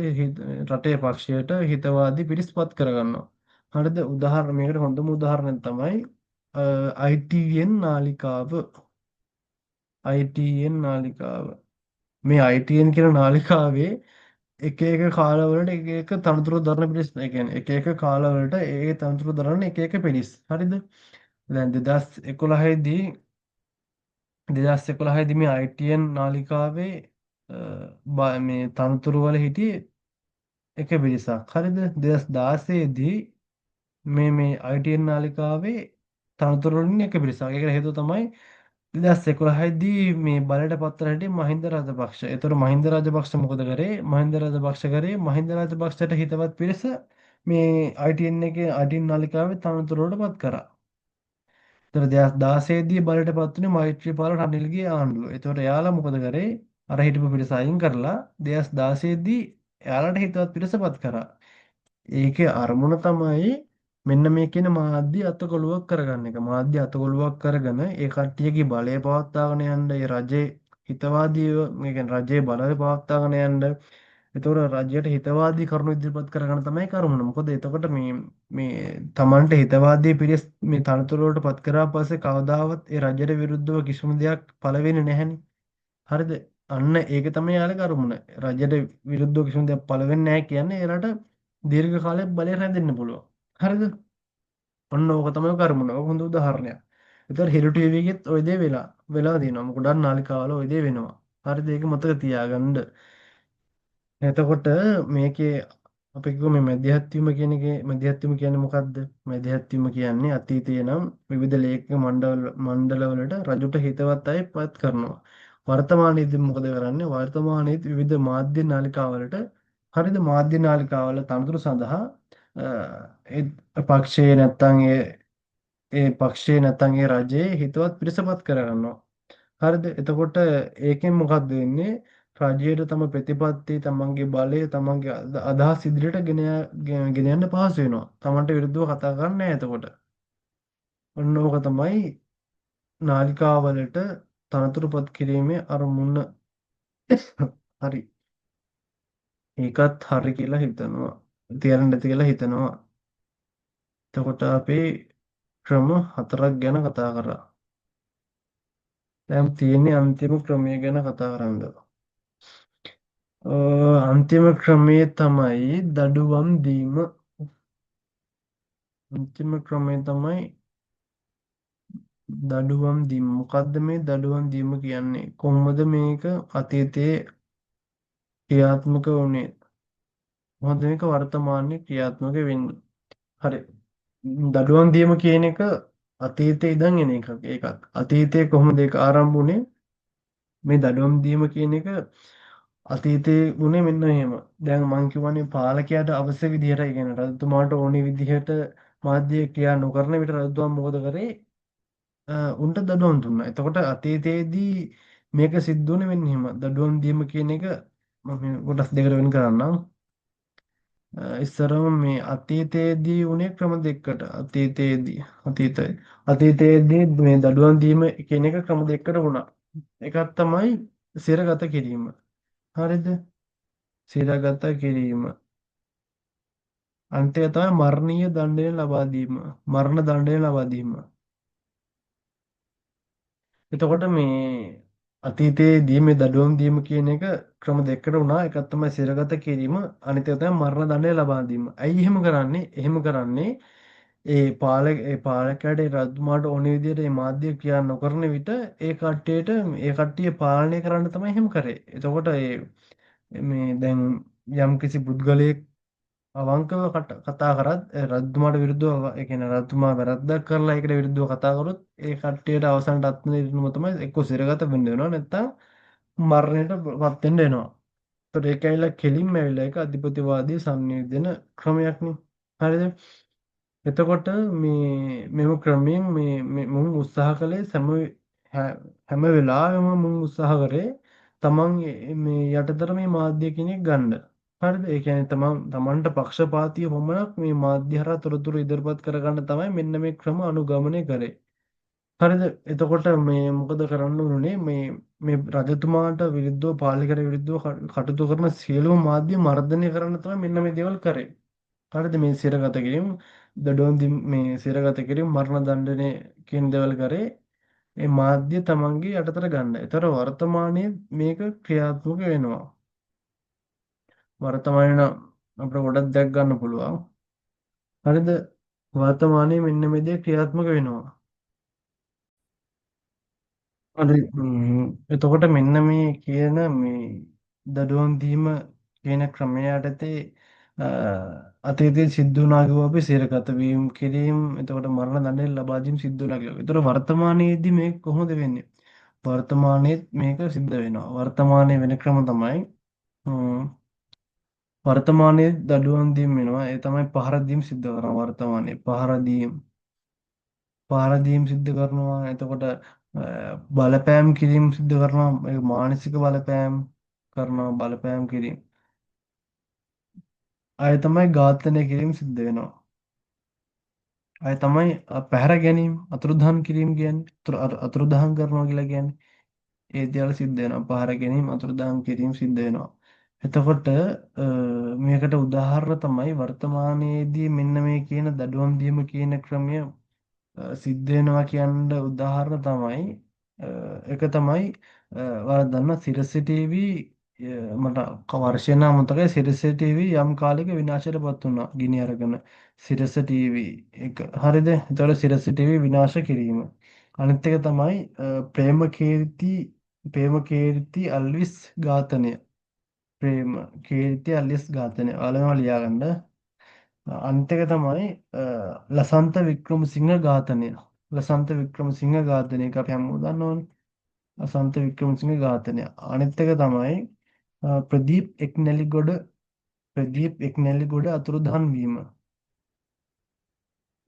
රටේ පක්ෂයට හිතවාදී පිරිස් පත් කරගන්නවා. හරිද? උදාහරණ මේකට හොඳම උදාහරණයක් තමයි ITN නාලිකාව. ITN නාලිකාව. මේ ITN කියන නාලිකාවේ එක එක කාලවලට එක එක තනතුරු දරන පිරිස්, ඒ කියන්නේ එක එක කාලවලට ඒ තනතුරු දරන එක එක පිරිස්. හරිද? දැන් 2011 දී මේ ITN නාලිකාවේ මේ තනතුරු වල හිටියේ එක පිරිසක්. හරිද? 2016 දී මේ මේ ITN නාලිකාවේ තනතුරු වලින් එක පිරිසක්. ඒකට හේතුව තමයි 2011 දී මේ බලයට පත් වෙලා හිටියේ මහින්ද රාජපක්ෂ. ඒතකොට මහින්ද රාජපක්ෂ මොකද කරේ? මහින්ද රාජපක්ෂ කරේ මහින්ද රාජපක්ෂට හිතවත් පිරිස මේ ITN එකේ ITN නාලිකාවේ තනතුරු වලට පත් කරා. ඒතර 2016 දී බලයට පත් වුණේ මෛත්‍රීපාල රනිල්ගේ ආණ්ඩුව. ඒතකොට එයාලා මොකද කරේ? අර හිටපු පිරිස අයින් කරලා 2016 දී එයාලට හිතවත් පිරිස පත් කරා. ඒකේ අරමුණ තමයි මෙන්න මේ කියන මාධ්‍ය අතකොළුවක් කරගන්න එක. මාධ්‍ය අතකොළුවක් කරගෙන ඒ කට්ටියගේ බලය පවත්වාගෙන යන්න, ඒ රජේ හිතවාදීව, මේ කියන්නේ රජයේ බලය පවත්වාගෙන යන්න. ඒතකොට රජයට හිතවාදී කරුණු ඉදිරිපත් කරගන්න තමයි කරුණ. මොකද එතකොට මේ මේ තමන්ට හිතවාදී පිරිස් මේ තනතුරු වලට පත් කරා පස්සේ කවදාවත් ඒ රජයට විරුද්ධව කිසිම දෙයක් පළ වෙන්නේ නැහැනේ. හරිද? අන්න ඒක තමයි යාළගේ අරමුණ. රජයට විරුද්ධව කිසිම දෙයක් පළ වෙන්නේ නැහැ කියන්නේ එයාලට දීර්ඝ කාලයක් බලය රැඳෙන්න පුළුවන්. හරිද? ඔන්න ඕක තමයි කර්මුණ. ඕක හොඳ උදාහරණයක්. ඒතර හිරු ටීවී එකෙත් ඔය දේ වෙලා වෙලා තියෙනවා. ගොඩක් නාලිකාවල ඔය දේ වෙනවා. හරිද? ඒක මතක තියාගන්න. එතකොට මේකේ අපි කිව්ව මේ මැදිහත් වීම කියන එකේ මැදිහත් වීම කියන්නේ මොකද්ද? මැදිහත් වීම කියන්නේ අතීතයේ නම් විවිධ ලේඛක මණ්ඩලවලට රජුට හිතවත් අය පත් කරනවා. වර්තමානයේදී මොකද කරන්නේ? වර්තමානයේදී විවිධ මාධ්‍ය නාලිකාවලට හරිද? මාධ්‍ය නාලිකාවල තනතුරු සඳහා ඒ පක්ෂයේ නැත්තම් ඒ ඒ පක්ෂයේ නැත්තම් ඒ රජයේ හිතවත් පිරිසපත් කරගන්නවා. හරිද? එතකොට ඒකෙන් මොකද්ද වෙන්නේ? රජයට තම ප්‍රතිපත්ති, තමන්ගේ බලය, තමන්ගේ අදහස් ඉදිරියට ගෙන යන්න පහසු වෙනවා. තමන්ට විරුද්ධව කතා කරන්නේ නැහැ එතකොට. ඔන්න ඕක තමයි නාලිකාවලට තනතුරු පත් කිරීමේ අරමුණ. හරි. ඒකත් හරි කියලා හිතනවා. තේරෙන්නේ නැති කියලා හිතනවා. එතකොට අපි ක්‍රම හතරක් ගැන කතා කරා. දැන් තියෙන්නේ අන්තිම ක්‍රමය ගැන කතා කරන්න. අන්තිම ක්‍රමය තමයි දඩුවම් දීම. අන්තිම ක්‍රමය තමයි දඩුවම් දීම. මොකද්ද මේ දඩුවම් දීම කියන්නේ? කොහොමද මේක අතීතයේ ක්‍රියාත්මක වුණේ? කොහොමද මේක වර්තමානයේ ක්‍රියාත්මක වෙන්නේ? හරි. දඩුවම් දීම කියන එක අතීතයේ ඉඳන් එන එකක්. ඒකත් අතීතයේ කොහොමද ඒක ආරම්භ වුණේ? මේ දඩුවම් දීම කියන එක අතීතයේ වුණේ මෙන්න මෙහෙම. දැන් මං කියවනේ පාලකයාට අවශ්‍ය විදිහට, ඒ කියන්නේ රජතුමාට ඕනි විදිහට මාධ්‍ය ක්‍රියා නොකරන විට රජතුමා මොකද කරේ? උන්ට දඩුවම් දුන්නා. එතකොට අතීතයේදී මේක සිද්ධ වුණේ මෙන්න එහෙම. දඩුවම් දීම කියන එක මම මේ කොටස් දෙකට වෙන් කරන්නම්. ඉස්සරම මේ අතීතයේදී වුණේ ක්‍රම දෙකකට. අතීතයේදී අතීතයේ අතීතයේදී මේ දඩුවම් දීම කියන එක ක්‍රම දෙකකට වුණා. එකක් තමයි සිරගත කිරීම. හරිද? සිරගත කිරීම. අනිත් එක තමයි මරණීය දණ්ඩනය ලබා දීම. මරණ දණ්ඩනය ලබා දීම. එතකොට මේ අතීතයේදී මේ දඩුවම් දීම කියන එක ක්‍රම දෙකකට වුණා. එකක් තමයි සිරගත කිරීම, අනිත් එක තමයි මරණ දණ්ඩනය ලබා දීම. ඇයි එහෙම කරන්නේ? එහෙම කරන්නේ ඒ පාලකයාට ඒ රජතුමාට ඕන විදිහට මේ මාධ්‍ය ක්‍රියා නොකරන විට ඒ කට්ටියට ඒ කට්ටිය පාලනය කරන්න තමයි එහෙම කරේ. එතකොට ඒ මේ දැන් යම්කිසි පුද්ගලයෙක් අවංකව කතා කරත් රජතුමාට විරුද්ධව, ඒ කියන්නේ රජතුමා වැරද්දක් කරලා ඒකට විරුද්ධව කතා කරොත් ඒ කට්ටියට අවසානට අත්විඳින්න වෙනම තමයි එක්ක සිරගත වෙන්න වෙනවා, නැත්නම් මරණයට පත් වෙන්න වෙනවා. ඒතකොට ඒක ඇවිල්ලා කෙලින්ම ඇවිල්ලා ඒක අධිපතිවාදී සංනිවේදන ක්‍රමයක් නේ. හරිද? එතකොට මේ මෙම ක්‍රමයෙන් මේ මුන් උත්සාහ කළේ හැම වෙලාවෙම මුන් උත්සාහ කරේ තමන් මේ යටතට මේ මාධ්‍ය කෙනෙක් ගන්න. හරිද? ඒ කියන්නේ තමන්ට පක්ෂපාතීව පමණක් මේ මාධ්‍ය හරහා තොරතුරු ඉදිරිපත් කරගන්න තමයි මෙන්න මේ ක්‍රම අනුගමනය කරේ. හරිද? එතකොට මේ මොකද කරන්න ඕනේ? මේ මේ රජතුමාට විරුද්ධව පාලකයට විරුද්ධව කටයුතු කරන සියලුම මාධ්‍ය මර්ධනය කරන්න තමයි මෙන්න මේ දේවල් කරේ. හරිද? මේ සිරගත කිරීම, දඩුවම් දීම, මේ සිරගත කිරීම, මරණ දණ්ඩනය කියන දේවල් කරේ මේ මාධ්‍ය තමන්ගේ යටතට ගන්න. ඒතර වර්තමානයේ මේක ක්‍රියාත්මක වෙනවා. වර්තමානයේ නම් අපිට ගොඩක් දැක් ගන්න පුළුවන්. හරිද? වර්තමානයේ මෙන්න මේ දේ ක්‍රියාත්මක වෙනවා. හරි. එතකොට මෙන්න මේ කියන මේ දඩුවම් දීම කියන ක්‍රමය යටතේ අතීතයේ සිද්ධ වුණා කිව්වා අපි සිරගත වීම කිරීම, එතකොට මරණ දඬුවම් ලබා දීම සිද්ධ වුණා කියලා. එතකොට වර්තමානයේදී මේක කොහොමද වෙන්නේ? වර්තමානයේත් මේක සිද්ධ වෙනවා. වර්තමානයේ වෙන ක්‍රම තමයි වර්තමානයේ දඩුවම් දීම වෙනවා. ඒ තමයි පහර දීම සිද්ධ කරනවා වර්තමානයේ. පහර දීම සිද්ධ කරනවා. එතකොට බලපෑම් කිරීම සිද්ධ කරනවා. ඒ මානසික බලපෑම් කරනවා, බලපෑම් කිරීම. අය තමයි ඝාතනය කිරීම සිද්ධ වෙනවා. අය තමයි පැහැර ගැනීම, අතුරුදහන් කිරීම කියන්නේ, අතුරුදහන් කරනවා කියලා කියන්නේ. ඒ දේවල් සිද්ධ වෙනවා. පහර ගැනීම, අතුරුදහන් කිරීම සිද්ධ වෙනවා. එතකොට මේකට උදාහරණ තමයි වර්තමානයේදී මෙන්න මේ කියන දඩුවම් දීම කියන ක්‍රමය සිද්ධ වෙනවා කියන්න උදාහරණ තමයි එක තමයි ඔයාලා දන්න සිරස ටීවී මට වර්ෂය නම් මතකයි, සිරස ටීවී යම් කාලයක විනාශයට පත් වුණා ගිනි අරගෙන. සිරස ටීවී එක. හරිද? එතකොට සිරස ටීවී විනාශ කිරීම. අනිත් එක තමයි ප්‍රේමකීර්ති ප්‍රේමකීර්ති අල්විස් ඝාතනය. ප්‍රේමකීර්ති අල්විස් ඝාතනය. ඔයාලා මේවා ලියාගන්න. අනිත් එක තමයි ලසන්ත වික්‍රමසිංහ ඝාතනය. ලසන්ත වික්‍රමසිංහ ඝාතනය එක අපි හැමෝම දන්නවනේ. ලසන්ත වික්‍රමසිංහ ඝාතනය. අනිත් එක තමයි ප්‍රදීප් එක්නැලිගොඩ ප්‍රදීප් එක්නැලිගොඩ අතුරුදහන් වීම.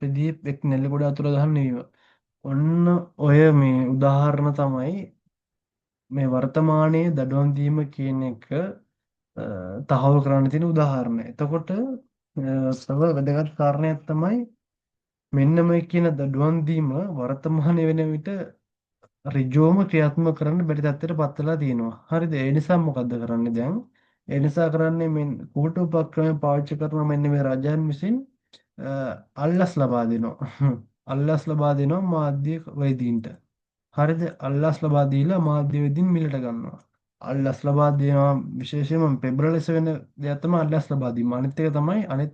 ප්‍රදීප් එක්නැලිගොඩ අතුරුදහන් වීම. ඔන්න ඔය මේ උදාහරණ තමයි මේ වර්තමානයේ දඩුවම් දීම කියන එක තහවුරු කරන්න තියෙන උදාහරණ. එතකොට තව වැදගත් කාරණයක් තමයි මෙන්න මේ කියන දඩුවම් දීම වර්තමානයේ වෙන විට ඍජුවම ක්‍රියාත්මක කරන්න බැරි තත්ත්වයට පත් වෙලා තියෙනවා. හරිද? ඒ නිසා මොකද්ද කරන්නේ දැන්? ඒ නිසා කරන්නේ මේ කූට උපක්‍රම පාවිච්චි කරන මෙන්න මේ රජයන් විසින් අල්ලස් ලබා දෙනවා. අල්ලස් ලබා දෙනවා මාධ්‍ය වේදීන්ට. හරිද? අල්ලස් ලබා දීලා මාධ්‍ය වේදීන් මිලට ගන්නවා. අල්ලස් ලබා දෙනවා විශේෂයෙන්ම පෙබර ලෙස වෙන දෙයක් තමයි අල්ලස් ලබා දීම. අනිත් එක තමයි අනිත්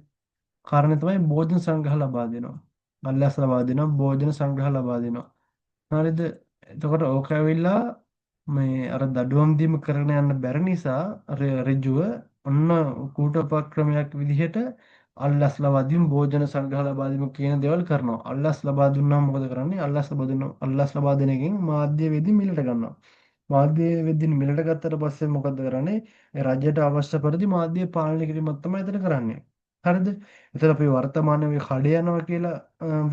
කාරණේ තමයි භෝජන සංග්‍රහ ලබා දෙනවා. අල්ලස් ලබා දෙනවා, භෝජන සංග්‍රහ ලබා දෙනවා. හරිද? එතකොට ඕක ඇවිල්ලා මේ අර දඩුවම් දීම කරගෙන යන්න බැරි නිසා ඍජුව ඔන්න කූට උපක්‍රමයක් විදිහට අල්ලස් ලබා දීම, භෝජන සංග්‍රහ ලබා දීම කියන දේවල් කරනවා. අල්ලස් ලබා දුන්නාම මොකද කරන්නේ? අල්ලස් ලබා දුන්නා අල්ලස් ලබා දෙන එකෙන් මාධ්‍ය වේදින් මිලට ගන්නවා. මාධ්‍ය වේදින් මිලට ගත්තට පස්සේ මොකද කරන්නේ? ඒ රජයට අවශ්‍ය පරිදි මාධ්‍ය පාලනය කිරීමක් තමයි එතන කරන්නේ. හරිද? එතන අපි වර්තමානයේ ඔය කඩ යනවා කියලා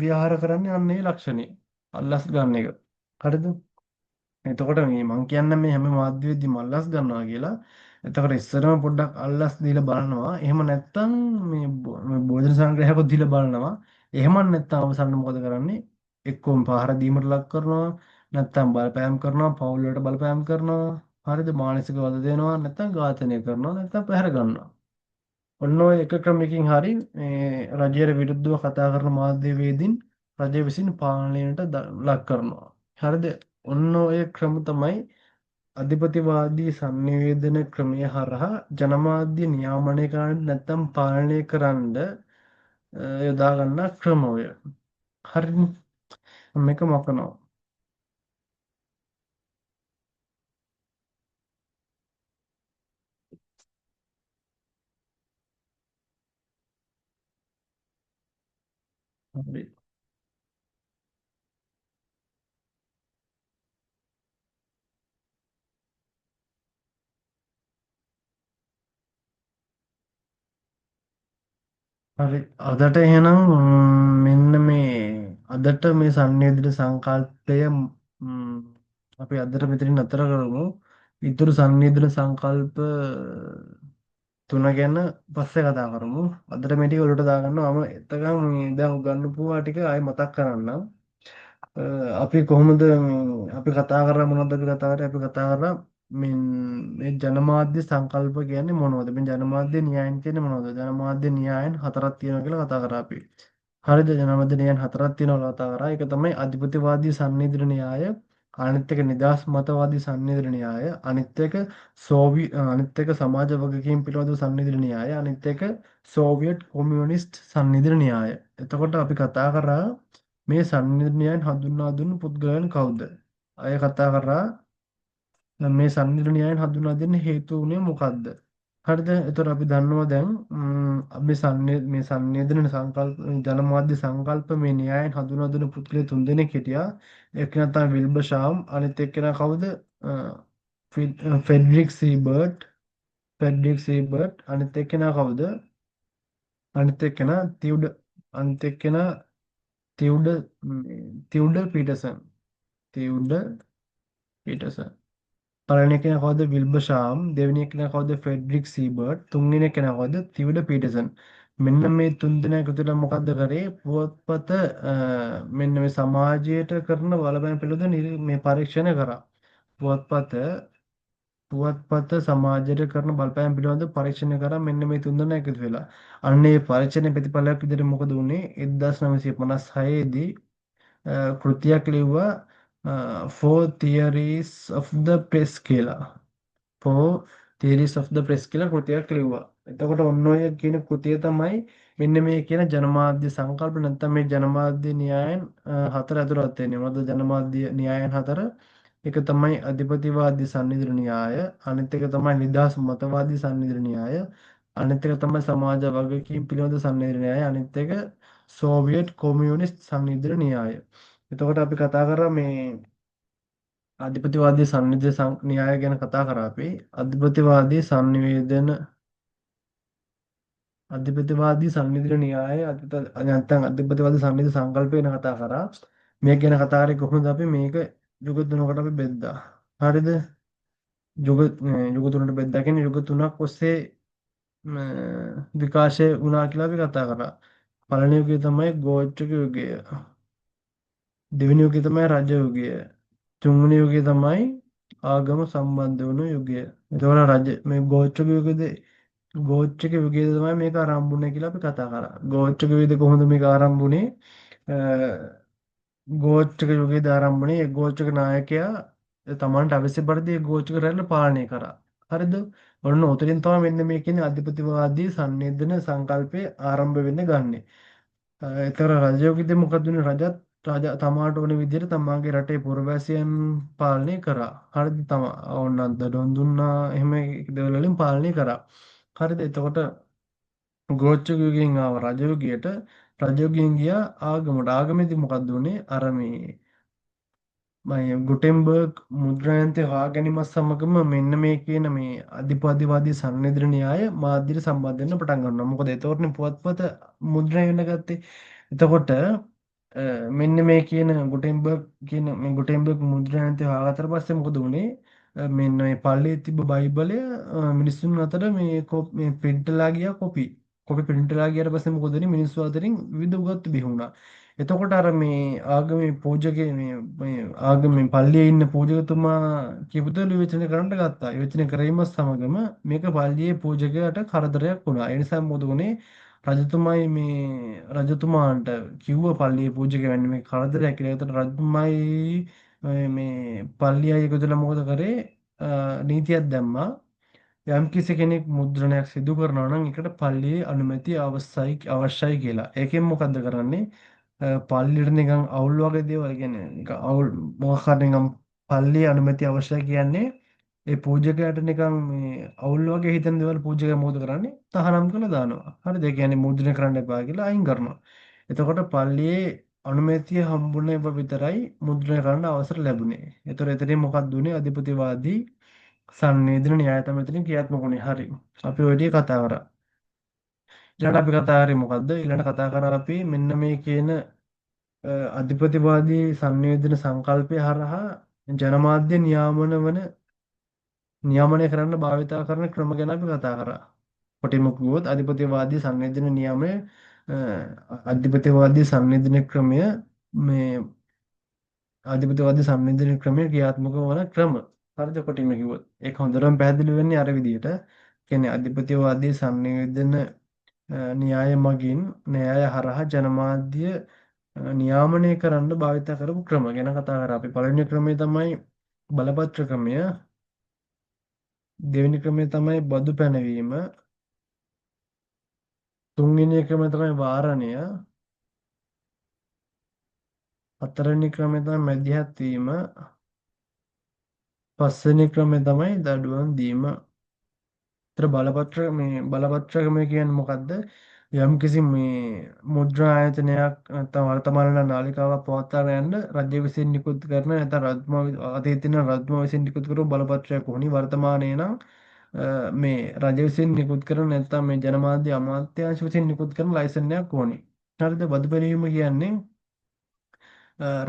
ව්‍යවහාර කරන්නේ අන්න ඒ ලක්ෂණය. අල්ලස් ගන්න එක. හරිද? එතකොට මේ මං කියන්නේ මේ හැම මාධ්‍යවේදීම අල්ලස් ගන්නවා කියලා. එතකොට ඉස්සරම පොඩ්ඩක් අල්ලස් දීලා බලනවා. එහෙම නැත්තම් මේ මේ භෝජන සංග්‍රහයක්වත් දීලා බලනවා. එහෙම නැත්තම් අවසානයේ මොකද කරන්නේ? එක්කෝම පහර දීමට ලක් කරනවා. නැත්තම් බලපෑම් කරනවා. පවුල් වලට බලපෑම් කරනවා. හරිද? මානසික වද දෙනවා. නැත්තම් ඝාතනය කරනවා. නැත්තම් පැහැර ගන්නවා. ඔන්න ඔය එක ක්‍රමයකින් හරි මේ රජයට විරුද්ධව කතා කරන මාධ්‍යවේදීන් රජය විසින් පාලනයට ලක් කරනවා. හරිද? ඔන්න ඔය ක්‍රම තමයි අධිපතිවාදී සන්නිවේදන ක්‍රමය හරහා ජනමාධ්‍ය නියාමනය කරන්න නැත්නම් පාලනය කරන්න යොදා ගන්න ක්‍රම ඔය. හරිනේ. මේක මොකනෝ. හරි. හරි. අදට එහෙනම් මෙන්න මේ අදට මේ සන්නිවේදන සංකල්පය අපි අදට මෙතනින් නතර කරමු. ඉතුරු සන්නිවේදන සංකල්ප තුන ගැන පස්සේ කතා කරමු. අදට මේ ටික ඔලුවට දාගන්න. මම එතකන් මේ දැන් උගන්වපුවා ටික ආයෙ මතක් කරන්නම්. අපි කොහොමද අපි කතා කරා මොනවද අපි කතා කරේ? අපි කතා කරා මේ මේ ජනමාධ්‍ය සංකල්ප කියන්නේ මොනවද? මේ ජනමාධ්‍ය න්‍යායන් කියන්නේ මොනවද? ජනමාධ්‍ය න්‍යායන් හතරක් තියෙනවා කියලා කතා කරා අපි. හරිද? ජනමාධ්‍ය න්‍යායන් හතරක් තියෙනවා කියලා කතා කරා. ඒක තමයි අධිපතිවාදී සන්නිවේදන න්‍යාය, අනිත් එක නිදහස් මතවාදී සන්නිවේදන න්‍යාය, අනිත් එක අනිත් එක සමාජ වගකීම් පිළිබඳව සන්නිවේදන න්‍යාය, අනිත් එක සෝවියට් කොමියුනිස්ට් සන්නිවේදන න්‍යාය. එතකොට අපි කතා කරා මේ සන්නිවේදන න්‍යායන් හඳුන්වා දුන්න පුද්ගලයන් කවුද? අය කතා කරා මේ සන්නිවේදන න්‍යායන් හඳුන්වා දෙන්න හේතු වුණේ මොකද්ද? හරිද? එතකොට අපි දන්නවා දැන් මේ මේ සන්නිවේදන සංකල්ප ජනමාධ්‍ය සංකල්ප මේ න්‍යායන් හඳුන්වා දුන්න පුද්ගලයන් තුන්දෙනෙක් හිටියා. එක්කෙනා තමයි විල්බර් ෂාම්, අනිත් එක්කෙනා කවුද? ෆෙඩරික් සීබර්ට්, ෆෙඩරික් සීබර්ට්, අනිත් එක්කෙනා කවුද? අනිත් එක්කෙනා තියුඩ, අනිත් එක්කෙනා තියුඩ, තියුඩර් පීටර්සන්, තියුඩර් පීටර්සන්. පළවෙනි එක්කෙනා කවුද? විල්බර් ෂාම්, දෙවෙනි එක්කෙනා කවුද? ෆ්‍රෙඩරික් සීබර්ට්, තුන්වෙනි එක්කෙනා කවුද? තියුඩර් පීටර්සන්. මෙන්න මේ තුන් දෙනා එකතු වෙලා මොකද්ද කරේ? පුවත්පත මෙන්න මේ සමාජයට කරන බලපෑම පිළිබඳව මේ පරීක්ෂණ කරා. පුවත්පත සමාජයට කරන බලපෑම පිළිබඳව පරීක්ෂණ කරා මෙන්න මේ තුන් දෙනා එකතු වෙලා. අන්න ඒ පරීක්ෂණ ප්‍රතිඵලයක් විදිහට මොකද වුනේ? 1956 දී කෘතියක් ලිව්වා, Four Theories of the Press කියලා. Four Theories of the Press කියලා කෘතියක් ලිව්වා. එතකොට ඔන්න ඔය කියන කෘතිය තමයි මෙන්න මේ කියන ජනමාධ්‍ය සංකල්ප නැත්නම් මේ ජනමාධ්‍ය න්‍යායන් හතර ඇතුළත් වෙන්නේ. මොකද ජනමාධ්‍ය න්‍යායන් හතර? එක තමයි අධිපතිවාදී සංනිධින න්‍යාය, අනිත් එක තමයි නිදහස් මතවාදී සංනිධින න්‍යාය, අනිත් එක තමයි සමාජ වගකීම් පිළිබඳ සංනිධින න්‍යාය, අනිත් එක සෝවියට් කොමියුනිස්ට් සංනිධින න්‍යාය. එතකොට අපි කතා කරා මේ අධිපතිවාදී සංනිධින න්‍යාය ගැන කතා කරා අපි. අධිපතිවාදී සංනිවේදන අධිපතිවාදී සංනිධින න්‍යාය නැත්නම් අධිපතිවාදී සංනිධි සංකල්පය ගැන කතා කරා. මේක ගැන කතා කරේ කොහොමද අපි මේක යුග තුනකට අපි බෙද්දා. හරිද? යුග යුග තුනට බෙද්දා කියන්නේ යුග තුනක් ඔස්සේ විකාශය වුණා කියලා අපි කතා කරා. පළවෙනි යුගය තමයි ගෝචක යුගය. දෙවෙනි යුගය තමයි රජ යුගය. තුන්වෙනි යුගය තමයි ආගම සම්බන්ධ වුණු යුගය. එතකොට රජ මේ ගෝචක යුගයේදී ගෝචක යුගයේදී තමයි මේක ආරම්භ වුණේ කියලා අපි කතා කරා. ගෝචක යුගයේදී කොහොමද මේක ආරම්භ වුණේ? ගෝචක යුගයේදී ආරම්භ වුණේ ඒ ගෝචක නායකයා තමන්ට අවශ්‍ය පරිදි ඒ ගෝචක රැල්ල පාලනය කරා. හරිද? ඔන්න ඔතනින් තමයි මෙන්න මේ කියන්නේ අධිපතිවාදී සංනිවේදන සංකල්පය ආරම්භ වෙන්න ගන්නෙ. ඒතර රජයෝගෙදී මොකද වුනේ? රජත් රජ තමාට ඕන විදිහට තමාගේ රටේ පුරවැසියන් පාලනය කරා. හරිද? තමා ඕන්න දඩුවම් දුන්නා. එහෙම දේවල් වලින් පාලනය කරා. හරිද? එතකොට ගෝචක යුගයෙන් ආව රජ යුගයට, රජ යුගයෙන් ගියා ආගමට. ආගමේදී මොකද්ද වුනේ? අර මේ මේ ගුටෙන්බර්ග් මුද්‍රණ යන්ත්‍රය හොයා ගැනීමත් සමගම මෙන්න මේ කියන මේ අධිපතිවාදී සංනිවේදන න්‍යාය මාධ්‍යට සම්බන්ධ වෙන්න පටන් ගන්නවා. මොකද එතකොටනේ පුවත්පත මුද්‍රණය වෙන්න ගත්තේ. එතකොට මෙන්න මේ කියන ගුටෙන්බර්ග් කියන මේ ගුටෙන්බර්ග් මුද්‍රණ යන්ත්‍රය හොයාගත්තට පස්සේ මොකද වුනේ? මෙන්න මේ පල්ලියේ තිබ්බ බයිබලය මිනිස්සුන් අතර මේ මේ ප්‍රින්ට් වෙලා ගියා කොපි. කොපි ප්‍රින්ට් වෙලා ගියාට පස්සේ මොකද වුනේ? මිනිස්සු අතරින් විවිධ උගත් බිහි වුණා. එතකොට අර මේ ආගමේ පූජකේ මේ මේ ආගමේ පල්ලියේ ඉන්න පූජකතුමා කියපු දේ විවේචනය කරන්න ගත්තා. විවේචනය කිරීම සමගම මේක පල්ලියේ පූජකයාට කරදරයක් වුණා. ඒ නිසා මොකද වුනේ? රජතුමයි මේ රජතුමාන්ට කිව්ව පල්ලියේ පූජකයා වෙන්නේ මේ කරදරයක් කියලා. ඒතර රජතුමයි මේ පල්ලියයි එකතු වෙලා මොකද කරේ? නීතියක් දැම්මා. යම් කිසි කෙනෙක් මුද්‍රණයක් සිදු කරනවා නම් ඒකට පල්ලියේ අනුමැතිය අවශ්‍යයි කියලා. ඒකෙන් මොකද්ද කරන්නේ? පල්ලියට නිකන් අවුල් වගේ දේවල් කියන්නේ නිකන් අවුල් මොකක් හරි නිකන් පල්ලියේ අනුමැතිය අවශ්‍යයි කියන්නේ ඒ පූජකයාට නිකන් මේ අවුල් වගේ හිතෙන දේවල් පූජකයා මොකද කරන්නේ? තහනම් කරලා දානවා. හරිද? ඒ කියන්නේ මුද්‍රණය කරන්න එපා කියලා අයින් කරනවා. එතකොට පල්ලියේ අනුමැතිය හම්බුන ඒවා විතරයි මුද්‍රණය කරන්න අවසර ලැබුණේ. එතකොට එතනින් මොකක්ද උනේ? අධිපතිවාදී සංනිවේදන න්‍යාය තමයි එතනින් ක්‍රියාත්මක වුණේ. හරි. අපි ඔය ටික කතා කරා. ඊළඟට අපි කතා කරේ මොකද්ද? ඊළඟට කතා කරා අපි මෙන්න මේ කියන අධිපතිවාදී සංනිවේදන සංකල්පය හරහා ජනමාධ්‍ය නියාමනය කරන්න භාවිතා කරන ක්‍රම ගැන අපි කතා කරා. කොටින්ම කිව්වොත් අධිපතිවාදී සංනිවේදන නියාමනය අධිපතිවාදී සංනිවේදන ක්‍රමය මේ අධිපතිවාදී සංනිවේදන ක්‍රමය ක්‍රියාත්මක වන ක්‍රම. හරිද? කොටින්ම කිව්වොත් ඒක හොඳටම පැහැදිලි වෙන්නේ අර විදිහට. කියන්නේ අධිපතිවාදී සංනිවේදන න්‍යාය මගින් න්‍යාය හරහා ජනමාධ්‍ය නියාමනය කරන්න භාවිත කරපු ක්‍රම ගැන කතා කරා අපි. පළවෙනි ක්‍රමය තමයි බලපත්‍ර ක්‍රමය. දෙවෙනි ක්‍රමය තමයි බදු පැනවීම. තුන්වෙනි ක්‍රමය තමයි වාරණය. හතරවෙනි ක්‍රමය තමයි මැදිහත් වීම. පස්වෙනි ක්‍රමය තමයි දඩුවම් දීම. ඒතර බලපත්‍ර මේ බලපත්‍ර ක්‍රමය කියන්නේ මොකද්ද? යම්කිසි මේ මුද්‍රණ ආයතනයක් නැත්නම් වර්තමාන නාලිකාවක් පවත්වාගෙන යන්න රජය විසින් නිකුත් කරන නැත්නම් රජතුමා අතීතේ තියෙන රජතුමා විසින් නිකුත් කරපු බලපත්‍රයක් වුණි. වර්තමානයේ නම් මේ රජය විසින් නිකුත් කරන නැත්නම් මේ ජනමාධ්‍ය අමාත්‍යාංශ විසින් නිකුත් කරන ලයිසන් එකක් ඕනි. හරිද? බදු පැනවීම කියන්නේ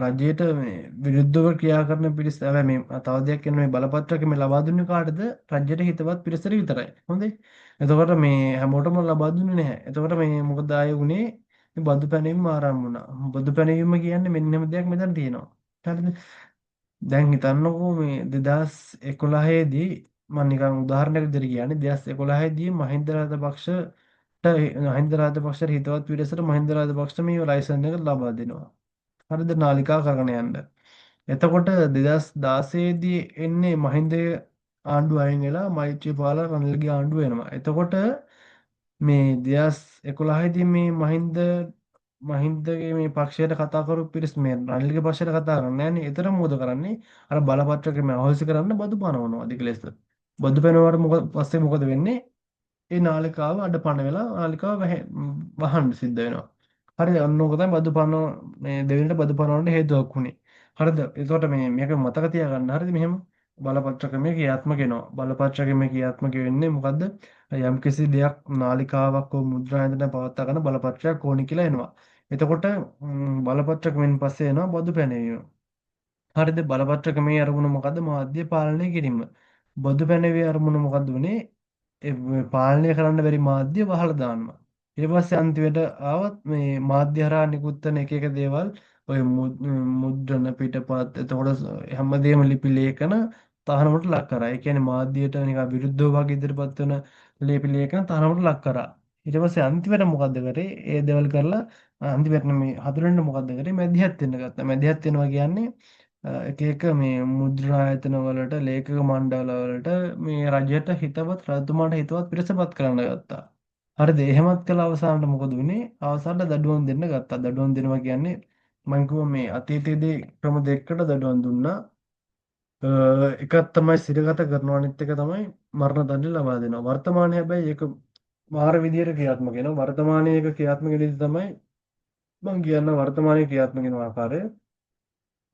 රජයට මේ විරුද්ධව ක්‍රියා කරන පිරිස. හැබැයි මේ තව දෙයක් කියන්නේ මේ බලපත්‍රක මේ ලබා දුන්නේ කාටද? රජයට හිතවත් පිරිසට විතරයි. හොඳේ. එතකොට මේ හැමෝටම ලබා දුන්නේ නැහැ. එතකොට මේ මොකද ආයේ වුණේ? මේ බදු පැනවීම ආරම්භ වුණා. බදු පැනවීම කියන්නේ මෙන්න මෙහෙම දෙයක් මෙතන තියෙනවා. හරිද? දැන් හිතන්නකෝ මේ 2011 දී මම නිකන් උදාහරණයක් විදිහට කියන්නේ 2011 දී මහින්ද රාජපක්ෂට මහින්ද රාජපක්ෂට හිතවත් පිරිසට මහින්ද රාජපක්ෂ මේ ලයිසන් එක ලබා දෙනවා. හරිද? නාලිකාව කරගෙන යන්න. එතකොට 2016 දී එන්නේ මහින්ද ආණ්ඩුව අයින් වෙලා මෛත්‍රීපාල රනිල්ගේ ආණ්ඩුව එනවා. එතකොට මේ 2011 දී මේ මහින්දගේ මේ පක්ෂයට කතා කරපු පිරිස් මේ රනිල්ගේ පක්ෂයට කතා කරන්නේ නෑනේ. ඒතර මොකද කරන්නේ? අර බලපත්‍ර ක්‍රමය අහෝසි කරන්න බදු පනවනවා අධික ලෙස. බදු පැනුවාට මොකද පස්සේ මොකද වෙන්නේ? ඒ නාලිකාව අඩ පණ වෙලා නාලිකාව වහන්න සිද්ධ වෙනවා. හරිද? අන්න ඕක තමයි බදු පනව මේ දෙවෙනිට බදු පනවන්න හේතුවක් වුණේ. හරිද? එතකොට මේ මේක මතක තියාගන්න. හරිද? මෙහෙම බලපත්‍ර ක්‍රමය ක්‍රියාත්මක වෙනවා. බලපත්‍ර ක්‍රමය ක්‍රියාත්මක වෙන්නේ මොකද්ද? යම්කිසි දෙයක් නාලිකාවක් හෝ මුද්‍රා යන්ත්‍රයක් පවත්වා ගන්න බලපත්‍රයක් ඕනි කියලා එනවා. එතකොට බලපත්‍ර ක්‍රමෙන් පස්සේ එනවා බදු පැනවීම. හරිද? බලපත්‍ර ක්‍රමයේ අරමුණ මොකද්ද? මාධ්‍ය පාලනය කිරීම. බදු පැනවීමේ අරමුණ මොකද්ද වුනේ? ඒ පාලනය කරන්න බැරි මාධ්‍ය වහලා දානවා. ඊට පස්සේ අන්තිමට ආවත් මේ මාධ්‍ය හරහා නිකුත් වෙන එක එක දේවල් ඔය මුද්‍රණ පිටපත් එතකොට හැමදේම ලිපි ලේඛන තහනමට ලක් කරා. ඒ කියන්නේ මාධ්‍යයට නිකන් විරුද්ධව වගේ ඉදිරිපත් වෙන ලිපි ලේඛන තහනමට ලක් කරා. ඊට පස්සේ අන්තිමට මොකද්ද කරේ? ඒ දේවල් කරලා අන්තිමට මේ හතරවෙනිට මොකද්ද කරේ? මැදිහත් වෙන්න ගත්තා. මැදිහත් වෙනවා කියන්නේ එක එක මේ මුද්‍රණ ආයතන වලට ලේඛක මණ්ඩල වලට මේ රජයට හිතවත් රජතුමාට හිතවත් පිරිසපත් කරන්න ගත්තා. හරිද? එහෙමත් කළා අවසානට මොකද වුනේ? අවසානට දඩුවම් දෙන්න ගත්තා. දඩුවම් දෙනවා කියන්නේ මං කිව්වා මේ අතීතයේදී ක්‍රම දෙකකට දඩුවම් දුන්නා. එකක් තමයි සිරගත කරනවා, අනිත් එක තමයි මරණ දඬුවම් ලබා දෙනවා. වර්තමානයේ හැබැයි ඒක මාර විදියට ක්‍රියාත්මක වෙනවා. වර්තමානයේ ඒක ක්‍රියාත්මක වෙන විදිහ තමයි මං කියන්න වර්තමානයේ ක්‍රියාත්මක වෙන ආකාරය.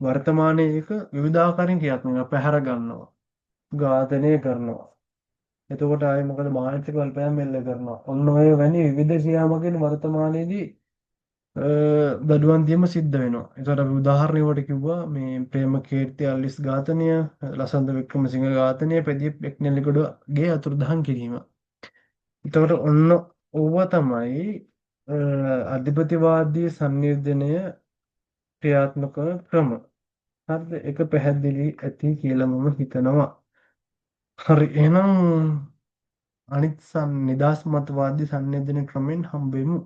වර්තමානයේ ඒක විවිධාකාරයෙන් ක්‍රියාත්මක වෙනවා. පැහැර ගන්නවා. ඝාතනය කරනවා. එතකොට ආයේ මොකද මානසික බලපෑම් එල්ල කරනවා. ඔන්න ඔය වැනි විවිධ ක්‍රියාමකින් වර්තමානයේදී දඩුවම් දීම සිද්ධ වෙනවා. ඒතකොට අපි උදාහරණ වලට කිව්වා මේ ප්‍රේමකීර්ති අල්විස් ඝාතනය, ලසන්ත වික්‍රමසිංහ ඝාතනය, ප්‍රදීප් එක්නැලිගොඩගේ අතුරුදහන් කිරීම. එතකොට ඔන්න ඕවා තමයි අධිපතිවාදී සංනිර්ධනය ක්‍රියාත්මක වන ක්‍රම. හරිද? ඒක පැහැදිලි ඇති කියලා මම හිතනවා. හරි, එහෙනම් අනිත් නිදහස් මතවාදී සංනිර්ධන ක්‍රමෙන් හම්බෙමු.